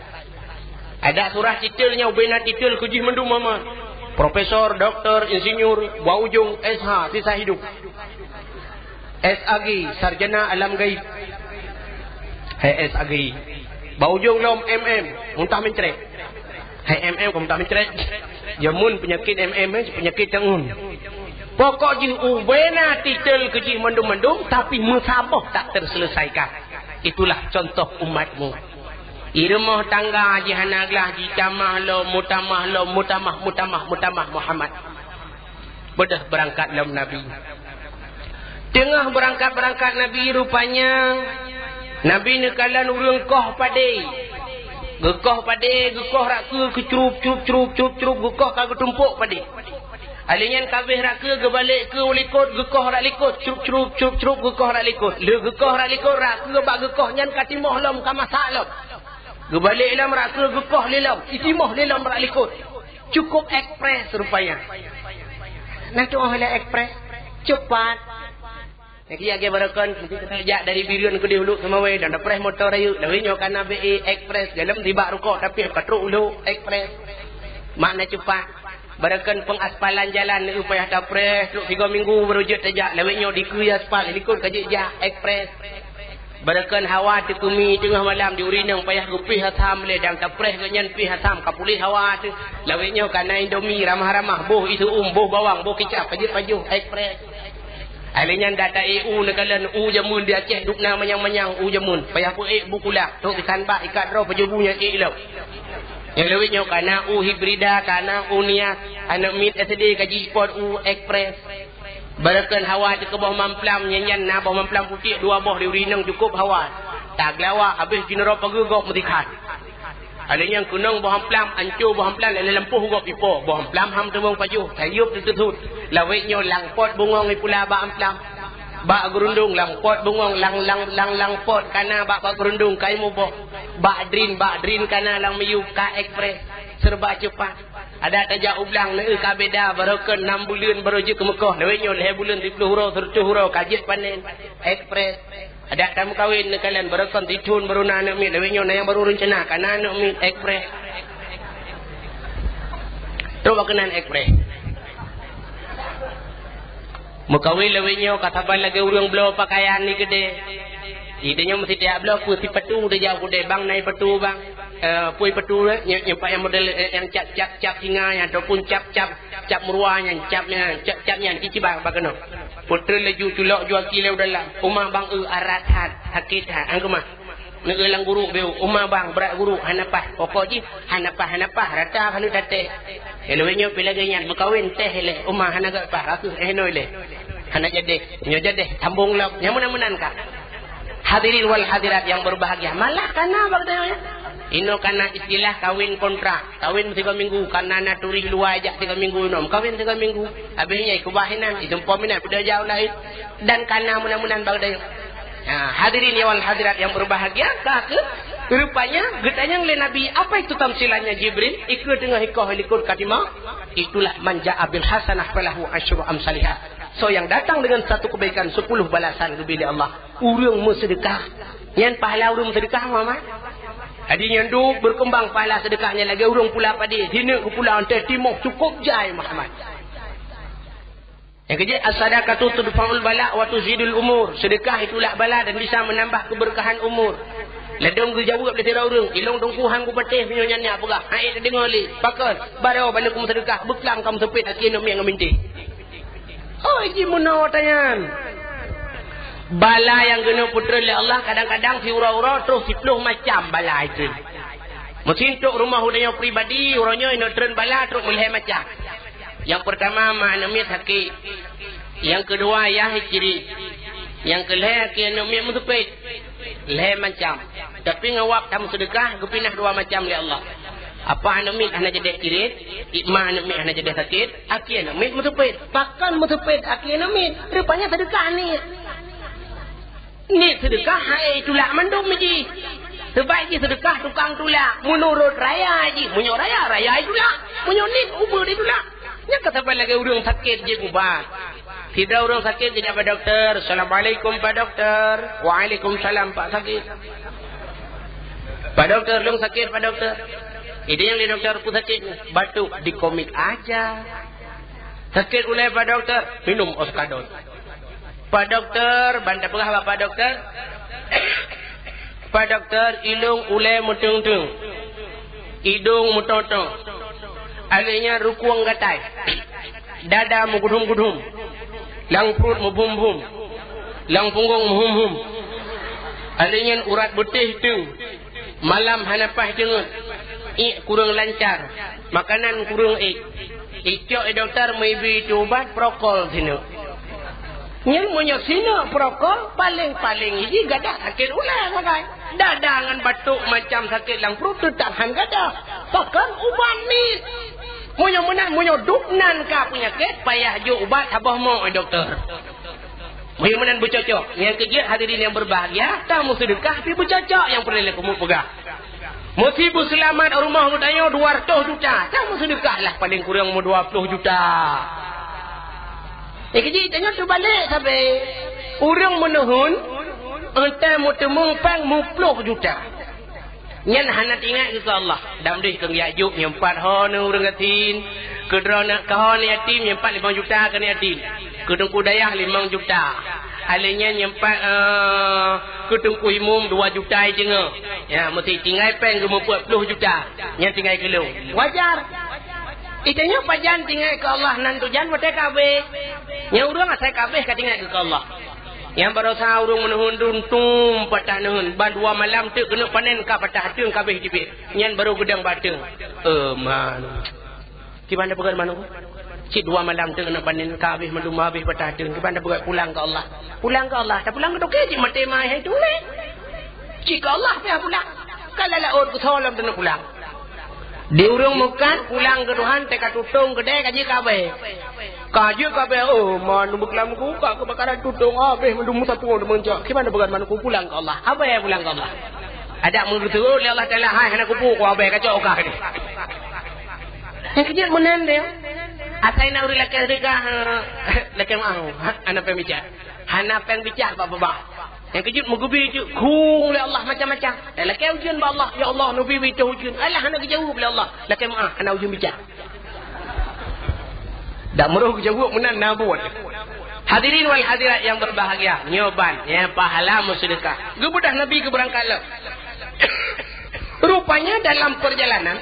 Ada surah titel nyan ubena titel keu jih mandum, Muhammad. Profesor, doktor, insinyur, bak ujong S H, sisa hidup. S A G, sarjana alam gaib. Hai S A G. Bak ujong lom M M, muntah mencret. Hai M M keu muntah mencret. Jameun penyakit M M, eh, penyakit nyang ngon. Pokok jih ubena titel keu jih mandum-mandum, tapi meusaboh tak terselesaikan. Itulah contoh umatmu. Irumoh tangga jih hana glah, jitamah lom, mutamah lom, mutamah, mutamah, mutamah Muhammad. Beudôh beurangkat lom Nabi. Teungoh beurangkat-beurangkat Nabi, rupanya Nabi neukalon ureuëng koh padé. Geukoh padé, geukoh rakeu keu crup, crup, crup, crup, crup, geukoh ka geutumpok padé. Alèh nyan kabeh rakeu geubalek keu likot, geukoh rak likot, crup, crup, crup, crup, geukoh rak likot. Lheueh geukoh rak likot, rakeu bak geukoh nyan ka timoh lom, ka masak lom. Geubalek lom rakeu geukoh lé lom, itimoh lé lom rak likot. Cukup ekspres rupanya. Nah, tu oh lé ekspres. Cepat. Nyang keu jak baroekon, jak dari Bireuen keudeh Uluk Seumawé dan tapreh moto rayeuk, lawét nyoe kana B E ekspres, dalam tibak rukok tapi ka trok Uluk ekspres. Makna cepat. Baroekon pengaspalan jalan, eu payah tapreh, trok tiga minggu baru jeuet tajak, lawét nyoe dikeue aspal, likot ka jeuet jak ekspres. Baroekon hawa teukeumi teungoh malam di ureuëng inong payah geupih asam lé dan tapreh geuh nyan pih asam ka puléh hawa teuh. Lawét nyoe kana Indomie ramah-ramah, boh iseu'uem, boh bawang, boh kicap, ka jeuet pajoh ekspres. Alèh nyan data E U neukalon u jameun di Aceh dubna manyang-manyang u jameun. Payah peuék bu kulak, trok ikan bak ikat droe pajoh bu nyang ék lom. Nyang lawét nyoe kana u hibrida, kana u nias, aneuk miet S D ka jipot u ekspres. Baroekon hawa teuh keu boh mamplam, nyan, nyan na boh mamplam putéh dua boh di ureuëng inong cukup hawa. Taglawak habéh jinoe pageue gob meutikhan. Alèh nyan keunong boh amplam, anco boh amplam, lé lampôh gob ipo, boh amplam ham teumong pajoh, sayup teuteusut. Lawét nyoe langpot bungong ipula bak amplam. Bak geurundong langpot bungong, lang, lang, lang, langpot kana bak, bak geurundong kai muboh. Bak drin, bak drin kana lam miyueb ka ekspres, serba cepat. Adak tajak u blang neu ka beda, baroekon nam buleuen baru jeuet keu meukoh, lawét nyoe lhée buleuen, siplôh uroe, seureutôh uroe ka jeuet panen, ekspres. Adak tameukawen neukalon, baroekon sithon baru na aneuk miet, lawét nyoe na nyang baru reuncana ka na aneuk miet, ekspres. Trok bak keunan ekspres. Meukawen lawét nyoe ka saban lagée ureuëng bloe pakaian di keudée. Di tanyoe meusti tajak bloe peue sipatu tajak u keudée, bang na ipatu bang. Eh, peue ipatu, eh, nyang, nyang pakai model, eh, nyang cap, cap, cap singa nyan ataupun cap, cap, cap meuruwa nyan, cap nyan, cap, cap nyan, cicibang bak keunoe. Putri laju culok juaki lé u dalam. Uma bang, eu, arat that, sakét that, han keumah. Neu lam guruk beu, uma bang, brat guruk, hana paih. Pokok jih hana paih, hana paih, rata keuneuk tatéh. Lawét nyoe pih lagée nyan, meukawen téh lé, uma hana gét paih, rakheuh eh noi lé. Hana jadeh, nyoe jadeh, sambong lom. Nyang meunan-meunan ka. Hadirin wal hadirat yang berbahagia, malah kana bak tanyoe nyan. Inoe kana istilah kawin kontrak. Kawin sigoe minggu, kana na turis luwa jak sigoe minggu inoe. Kawin sigoe minggu, habéh nyan ikeubah inan, itumpom inan, peudeuh jauh laén. Dan kana meunan-meunan bak tanyoe. Nah, hadirin wal hadirat yang berbahagia, ka keuh, rupanya geutanyong lé Nabi, "Apa itu tamsilannya Jibril?" Ikeue teungoh ikoh likot katimah, itulah, "Man ja'a bil hasanah falahu asyru amsaliha." So yang datang dengan satu kebaikan, sepuluh balasan geubri lé Allah. Ureuëng meuseudeukah, nyan pahala ureuëng meuseudeukah, Muhammad. Jadi nyan duek berkembang pahala seudeukah nyan lagée ureuëng pula padé, sineuk geupula antée timoh cukup jai, Muhammad. Nyang keujeuet, as-sadaqatu tudfa'ul bala wa tuzidul umur. Seudeukah itulak bala dan bisa menambah keberkahan umur. Ladôm geujaweueb lé sidroe ureuëng, ilong teungku han kupatéh meunyoe nyan nyak peugah, han ék tadeungoe lé. Pakon? Barô bala ku meuseudeukah, beuklam ka meuseupiet akhé nyoe mieng ngon minté. Oh, ji meunoe tanyan. Bala nyang geuneuk peutrön lé Allah kadang-kadang siuroe-uroe troh siplôh macam bala itu. Meusintok rumoh udah nyoe pribadi, uroe nyoe inong trön bala trok meulhée macam. Nyang peurtama, ma aneuk miet sakét. Nyang keudua, yah ciri. Nyang keulhée, akhé aneuk miet meuseupet. Lhée macam. Tapi ngon wab tameuseudeukah geupinah dua macam lé Allah. Apa aneuk miet hana jadeh ciri, ma aneuk miet hana jadeh sakét, akhé aneuk miet meuseupet. Pakon meuseupet akhé aneuk miet? Rupanya seudeukah niet. Niet seudeukah hai tulak mandum jih. Seubab jih seudeukah tukang tulak. Meunurot raya jih. Meunyoe raya, raya itulak. Meunyoe niet, ubeut itulak. Nyan ka saban lagée ureuëng sakét jeuet ubat. Sidroe ureuëng sakét geujak bak dokto, "Assalamualaikum, Pak Dokto." "Waalaikumsalam, Pak Sakét." "Pak Dokto, lôn sakét, Pak Dokto." Idéh nyang lé dokto, "Peue sakét?" "Batuk." "Dikomik aja." "Sakét ulée, Pak Dokto?" "Minum Oskadon." "Pak Dokto," ban tapeugah bak Pak Dokto, "Pak Dokto, ilong ulée meuteung-teung, idong meuto-to, akhé nyan rukueng gatai, dada meugudhom-gudhom, Lam pruet meuhum-hum, lam punggong meuhum-hum. Alèh nyan urat beutéh teung, malam hana paih teungeut, iek kureueng lancar, makanan kureueng ék. Icok i dokto meuibi ubat prokol sineuk. Nyan meunyoe sineuk prokol, paleng-paleng jih gadah sakét ulèe sagai. Dada ngon batôk macam sakét lam pruet teutap han gadah. Pakon ubat nit. Meunyoe meunan, meunyoe dub nan ka peunyakét, payah jok ubat saboh mok, eh, dokto. Meunyoe meunan beucocok. Nyang keujeuet, hadirin yang berbahagia, tameuseudeukah pih beucocok nyang peureulèe lé kamoe peugah. Meusi beuseulamat rumoh geutanyoe dua ratus juta, tameuseudeukah lah paleng kureueng meu dua puluh juta. Nyang keujeuet tanyoe teubalek sabe. Ureueng meunuhun, entah meuteumèe pèng muploh juta. Nyan hana teuingat keu Allah. Dam deh keu jak jok nyang pat ho neu ureueng gasien. Keu droeneuh ka ho neu yatim, nyang pat limong juta keu neu yatim. Keu teungku dayah limong juta. Alèh nyan nyang pat, eh, keu teungku imum dua juta i teungoh. Ya, meusti tinggai pèng geumeupeue ploh juta. Nyan tinggai keu lôn. Wajar. Itanyoe pajan tinggai keu Allah nan tujan watèe ka abéh. Nyang ureueng asai ka abéh ka tinggai keu Allah. Nyang barosa ureueng meunuhun dum tum patah neuheun, ban dua malam teuk keuneuk panen ka patah teung ka abéh tibit. Nyan barô geudong bak teung. Eh, man. Kiban peugah manu? Cit dua malam teuk keuneuk panen ka abéh mandum abéh patah teung. Kiban peugah pulang keu Allah. Pulang keu Allah. Tapulang keu toke cit maté mai hai tu lé. Cit keu Allah pih pulang. Ka lam laôt keu soe lom teuneuh pulang. Di ureueng meukat pulang keu Tuhan, teuka tutong keudè ka jeuet ka abéh. Ka jeuet ka abéh, oh, man beukeulamu ka keubakaran tutong abéh mandum meusapeue deungon jak. Kiban peugah manu pulang keu Allah. Abéh pulang keu Allah. Adak meugeuteurôt lé Allah Taala, hai hana kupu ku abéh kacok kah ni. Nyang keujeuet meunan deh. Asai na ureueng lakèe seudeukah, lakèe meu'ah, hana pèng bicah. Hana pèng bicah bak babah. Nyang keujeuet meugeubi jeuet khung lé Allah macam-macam. Eh, lakèe ujeuen bak Allah, "Ya Allah, neubi-bi toh ujeuen." Alah hana geujaweueb lé Allah. Lakèe meu'ah, hana ujeuen bicah. Dak meurôh geujaweueb meunan na buet. Hadirin wal hadirat yang berbahagia, nyoe ban, nyan pahala meuseudeukah. Geubeudôh Nabi geubeurangkat lom. Rupanya dalam perjalanan,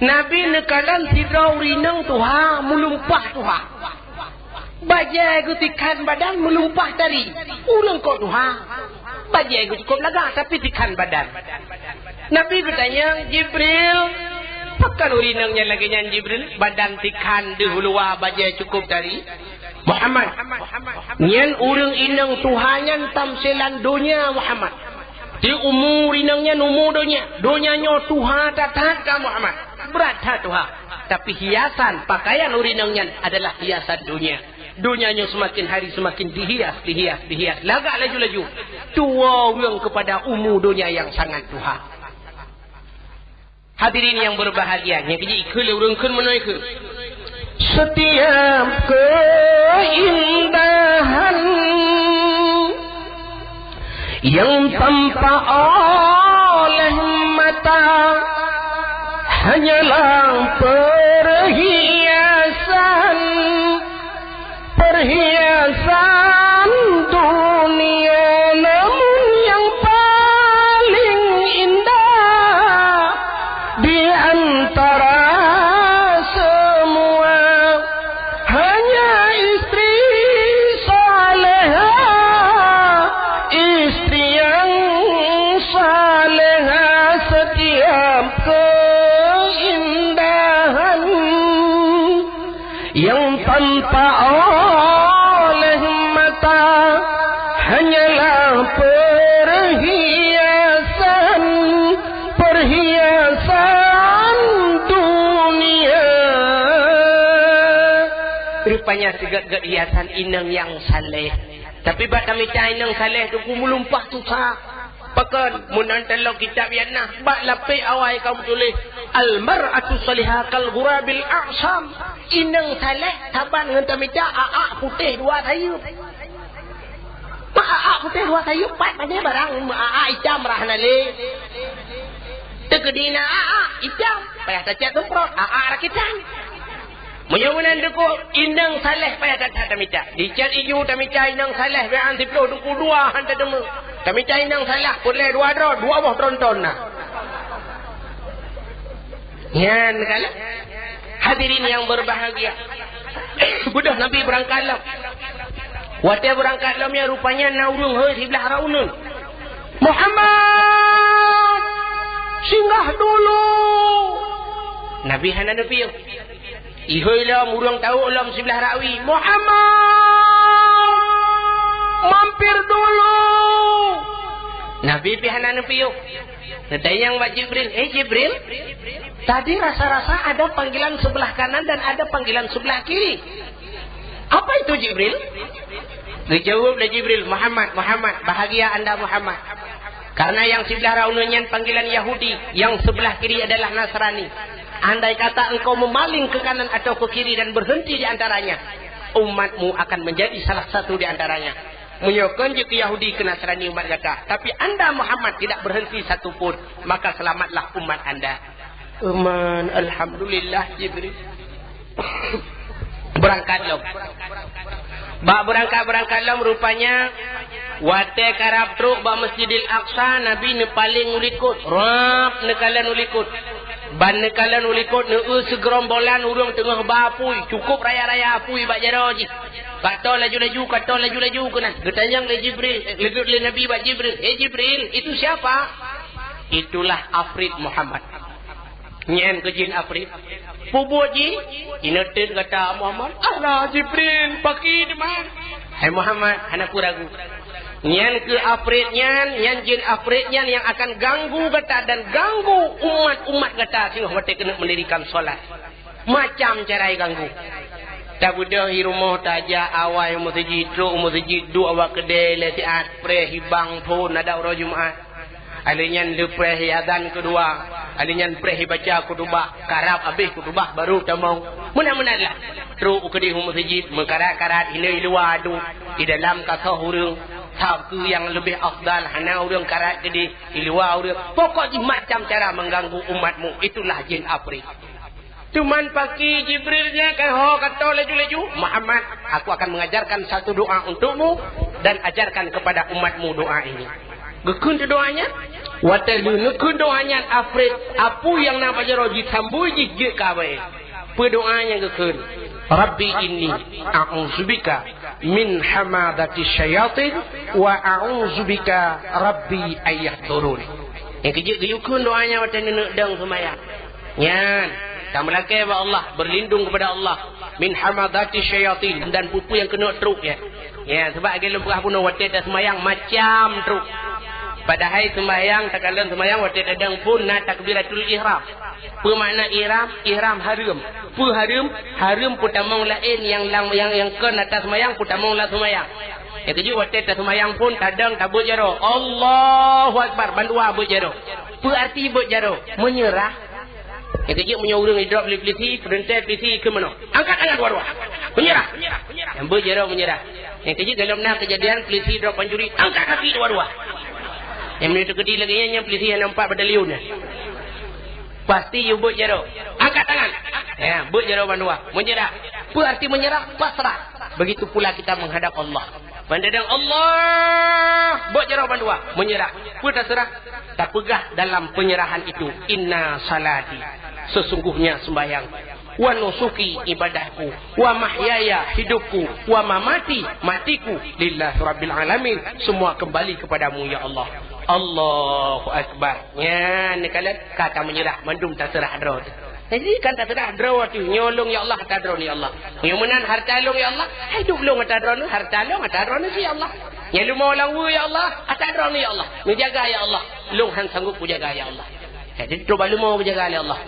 Nabi neukalon sidroe ureueng inong tuha, meulumpah tuha. Bajèe geutikhan badan meulumpah tari. Ureueng kok tuha. Bajèe geuh cukôp lagak, tapi tikhan badan. Nabi geutanyong, "Jibril, pakon ureueng inong nyan lagèe nyan, Jibril? Badan tikhan deuh luwa, bajèe cukôp tari." "Muhammad, nyan ureueng inong tuha nyan tamsilan donya, Muhammad. Di umu ureueng inong nyan umu donya. Donya nyoe tuha that-that ka, Muhammad. Brat that tuha. Tapi hiasan pakaian ureueng inong nyan adalah hiasan donya." Donya nyoe seumaken hari seumaken dihias, dihias, dihias. Lagak laju-laju. Tuwoe ureueng keupada umu donya nyang sangat tuha. Hadirin nyang beureubahagia, nyang keujeuet ikheun lé ureueng kheun meunoe kheun. Setiap keindahan yang tampak oleh mata hanyalah perhiasan, perhiasan dunia. Namun yang paling indah di antara semua hanya istri salehah, istri yang salehah. Setiap keindahan yang tampak oleh mata hanyalah perhiasan, perhiasan dunia. Rupanya sigét-gét hiasan inong nyang saleh. Tapi bak tamita inong saleh tu ku meulumpah susah. Pakon, meunan teuh lam kitab nyang na, bak lapék awai ka meutuléh, "Al-mar'atu salihah kal ghurabil a'sam." Inong saleh saban ngon tamita, a'ak putéh dua sayeuep. Mak a'ak putéh dua sayeuep, pat pané barang, mak a'ak itam rah na lé. Teukeudi na a'ak itam, payah tacét tumprot, a'ak rakitan. Meunyoe meunan teungku, inong saleh payah that-that tamita. Dicét iju tamita inong saleh, bèk an siplôh teungku dua han tateumé. Tamita inong saleh, peureulèe dua droe, dua boh tronton na. Nyan kalon. Hadirin yang berbahagia. Beudôh Nabi beurangkat lom. Watée beurangkat lom nyan, rupanya na ureuëng hôi siblah rot uneuen. "Muhammad, singgah dulu!" Nabi hana neupiôh. Ihôi lom, ureuëng tawök lom siblah rot wie, "Muhammad, mampir dulu!" Nabi pih hana neupiôh. Neutanyong bak Jibril, "Eh Jibril, tadi rasa-rasa ada panggilan sebelah kanan dan ada panggilan sebelah kiri. Apa itu, Jibril?" Geujaweueb lé Jibril, "Muhammad, Muhammad, bahagia anda Muhammad. Karena yang siblah rot uneuen nyan panggilan Yahudi, yang sebelah kiri adalah Nasrani. Andai kata engkau memaling ke kanan atau ke kiri dan berhenti di antaranya, umatmu akan menjadi salah satu di antaranya. Meunyoe kon jeuet keu Yahudi, keu Nasrani umat gata, tapi anda Muhammad tidak berhenti satu pun, maka selamatlah umat anda." Aman, alhamdulillah, Jibril. Beurangkat lom. Bak beurangkat-beurangkat lom, rupanya watée karab trok bak Masjidil Aqsa, Nabi neupaléng u likot, rab neukalon u likot. Ban neukalon u likot, neueu sigeurombolan ureuëng teungoh ba apui, cukup raya-raya apui bak jaroe jih. Ka tô laju-laju, ka tô laju-laju keunan. Geutanyong lé Jibril, eh, lé Nabi bak Jibril, "Hei Jibril, itu siapa?" "Itulah afrit Muhammad." "Nyan keuh jin afrit." "Peue buet jih?" "Ineutet gata Muhammad." "Alah Jibril, pakri teuma." "Hai Muhammad, hana peue ragu. Nyan keuh afrit nyan, nyan jin afrit nyan nyang akan ganggu gata dan ganggu umat-umat gata singoh watée keuneuk meundirikan solat." Macam cara ganggu. Tabeudôh i rumoh tajak awai u meuseujid, trok u meuseujid, duek awak keudè lé siat, preh i bang phon adak uroe Jumat. Alèh nyan lheueh preh i azan keudua, alèh nyan preh i baca khutubah, karab abéh khutubah baru tamong. Meunan-meunan lah. Trok u keudéh u meuseujid, meukarat-karat, hinoe i luwa adu, i dalam ka soh ureueng, sabe nyang leubeh afdal hana ureueng karat keudéh, i luwa ureueng. Pokok jih macam cara mengganggu umatmu, itulah jin afrit. Teuma pakri Jibril nyan ka ho ka tô laju-laju, "Muhammad, aku akan mengajarkan satu doa untukmu dan ajarkan kepada umatmu doa ini." Geukheun doa nyan, watèe lheueh neukheun doa nyan, afrit apui nyang na bak jaroe jisambôi jih jeuet keu awai. Peue doa nyang geukheun? "Rabbi inni a'udzubika min hamazati syayatin wa a'udzubika rabbi an yahdurun." Nyang keujeuet geuyue kheun doa nyan watèe neuneuk dong seumayang. Nyan, tameulakèe bak Allah, berlindung kepada Allah, min hamazati syayatin, dan peue-peue nyang keuneuk trok nyan. Ya, sabab lagèe lôn peugah bunoe watèe taseumayang macam trok. Padahai seumayang, takalon seumayang watèe tadong phon na takbiratul ihram. Peue makna ihram? Ihram hareuem. Peue hareuem? Hareuem peutamong laén nyang lam, nyang, nyang kon ata seumayang peutamong lam seumayang. Nyang keujeuet watèe taseumayang phon tadong tabeuet jaroe. Allahu Akbar, bandua beuet jaroe. Peue arti beuet jaroe? Meunyeurah. Nyang keujeuet meunyoe ureueng idrop lé pulisi, peurintah pulisi keu meunoe, "Angkat tangan dua-dua. Meunyeurah." Nyang beuet jaroe meunyeurah. Nyang keujeuet golom na keujadian pulisi drop pancuri, "Angkat kaki dua-dua." Nyang meunyoe teukeudi lagèe nyan, nyan pulisi nyang na empat batalion nyan. Pasti yue beuet jaroe. "Angkat tangan." Ya, beuet jaroe bandua. Meunyeurah. Peue arti meunyeurah? Pasrah. Begitu pula kita menghadap Allah. Ban tadong Allah, beuet jaroe bandua, meunyeurah. Peue taseurah? Tapeugah dalam penyerahan itu, "Inna salati, sesungguhnya sembahyang, wa nusuki, ibadahku, wa mahyaya, hidupku, wa mamati, matiku, lillahi rabbil alamin, semua kembali kepadamu ya Allah." Allahu Akbar. Nyan, neukalon, ka tameunyeurah, mandum taseurah droe teuh. Jadi, kan taseurah droe teuh, nyoe lôn ya Allah, ata droeneuh ya Allah. Nyoe meunan harta lôn ya Allah, hidup lôn ata droeneuh, harta lôn ata droeneuh ya Allah. Nyoe leumo lam weue ya Allah, ata droeneuh ya Allah. Neujaga ya Allah, lôn han sanggup kujaga ya Allah. Jadi, trok bak leumo kujaga lé Allah.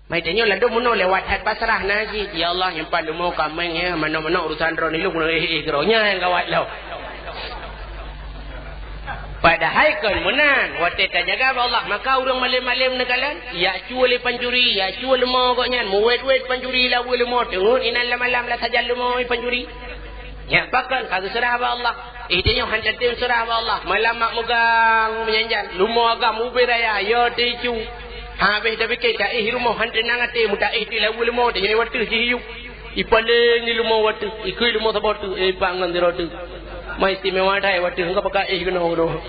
Mai tanyoe ladôm meunoe lewat that pasrah na cit. Ya Allah, nyang pat leumo ka meng ya, manoe-manoe urusan droeneuh lôn, eh, eh, keudroe nyan nyang gawat lom. Padahai kon meunan, watèe tajaga bak Allah, maka ureueng malém-malém neukalon, jak cue lé pancuri, jak cue leumo gobnyan, meuwét-wét pancuri lam weue leumo, teungeut inan lam malam lam sajan leumo pancuri. Nyan pakon ka geuseurah bak Allah. Eh, tanyoe han tatem seurah bak Allah. Malam mak meugang meujanjan, leumo agam ubé raya, ya teucu. Habéh tapike taéh rumoh han teunang até, meutaéh di lam weue leumo, tanyoe watèe jih yub. Ipaléng di leumo watèe, ikui leumo saboh teuk, eh, ipak ngon sidroe teuk. Ma istimewa that watèe, enggak pakai éh keunoe-keunoe.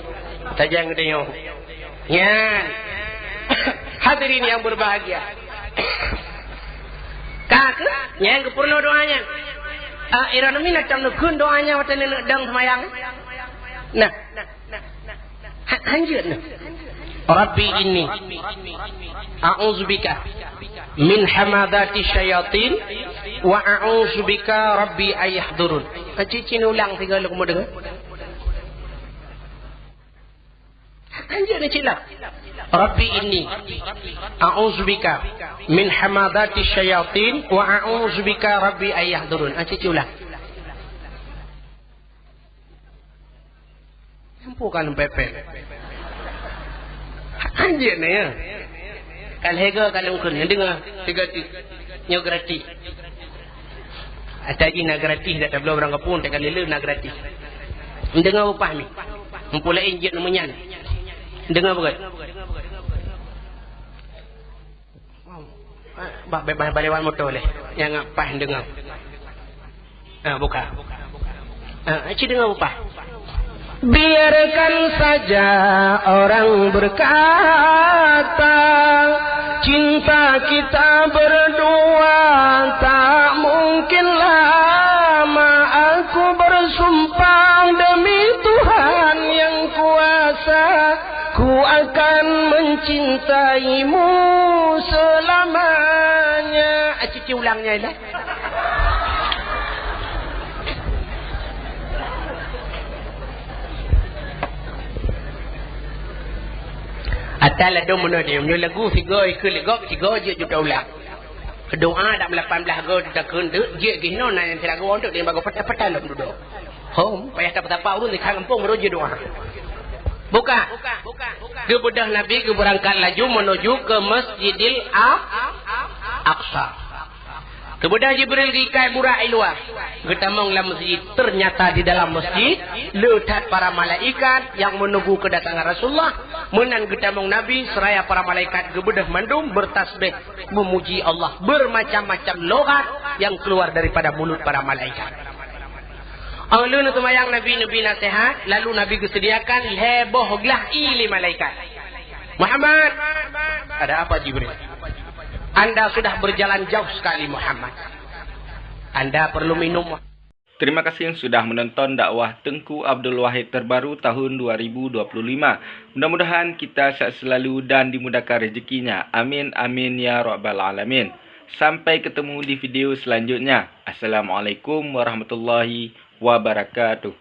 Tajang geutanyoe. Nyan. Hadirin yang berbahagia. Ka keuh Nyang geupeurunoe doa nyan. Ah, iran min atam neukheun doa nyan watèe neuneuk dong seumayang. Nah. Ha, hanjeuet nyoe. Rabbi inni a'udzubika min hamazati syayatin wa a'udzubika rabbi ayahdurun. Aci-ci ulang tiga luk mudeungoe. Hanjeuet nyoe cit lah. Rabbi inni a'udzubika min hamazati syayatin wa a'udzubika rabbi ayahdurun. Aci-ci ulang. Nyang peue ka lôn pepet. Hanjeuet nyoe ya. Ka lhèe goe ka lôn kheun, deungoe, tiga ti. Nyoe gratis. Ata jih na gratis, dak tabloe barang kapeue, tak ka lé na gratis. Deungoe bupah mi. Mumpung laén jeuet nyoe meunyan. Deungoe beugöt. Bah, bah, bah, bah lewat moto lé. Nyang paih deungoe. Ah, buka. Ah, ci deungoe bupah. Biarkan saja orang berkata, cinta kita berdua tak mungkin lama. Aku bersumpah demi Tuhan yang kuasa, ku akan mencintaimu selamanya. Aci-ci ulang nyan lah. Ata ladôm meunoe deh, meunyoe lagu sigoe ikeu ligok, sigoe jeuet juta ulang. Doa dak meulapan blaih goe teutakheun teuk, jeuet geuh noe na nyang siragoe teuk, dia bagoe patah-patah lom dudoe. Hom, payah tapa-tapa ureueng di gampông baru jeuet doa. Buka. Geubeudôh Nabi geubeurangkat laju menuju ke Masjidil A-, Aqsa. Kemudian Jibril geuikat burak i luwa, geutamong lam masjid. Ternyata di dalam masjid le that para malaikat nyang menunggu kedatangan Rasulullah. Meunan geutamong Nabi seraya para malaikat geubeudôh mandum bertasbih memuji Allah, bermacam-macam lughat yang keluar daripada mulut para malaikat. Óh lheueh neuseumayang Nabi neubri naseuhat, lalu Nabi geuseudiakan lhèe boh glah ié lé malaikat. "Muhammad!" "Ada apa, Jibril?" "Anda sudah berjalan jauh sekali, Muhammad. Anda perlu minum." Terima kasih sudah menonton dakwah Teungku Abdul Wahid terbaru tahun dua ribu dua puluh lima. Mudah-mudahan kita sehat selalu dan dimudahkan rezekinya. Amin, amin, ya rabbal alamin. Sampai ketemu di video selanjutnya. Assalamualaikum warahmatullahi wabarakatuh.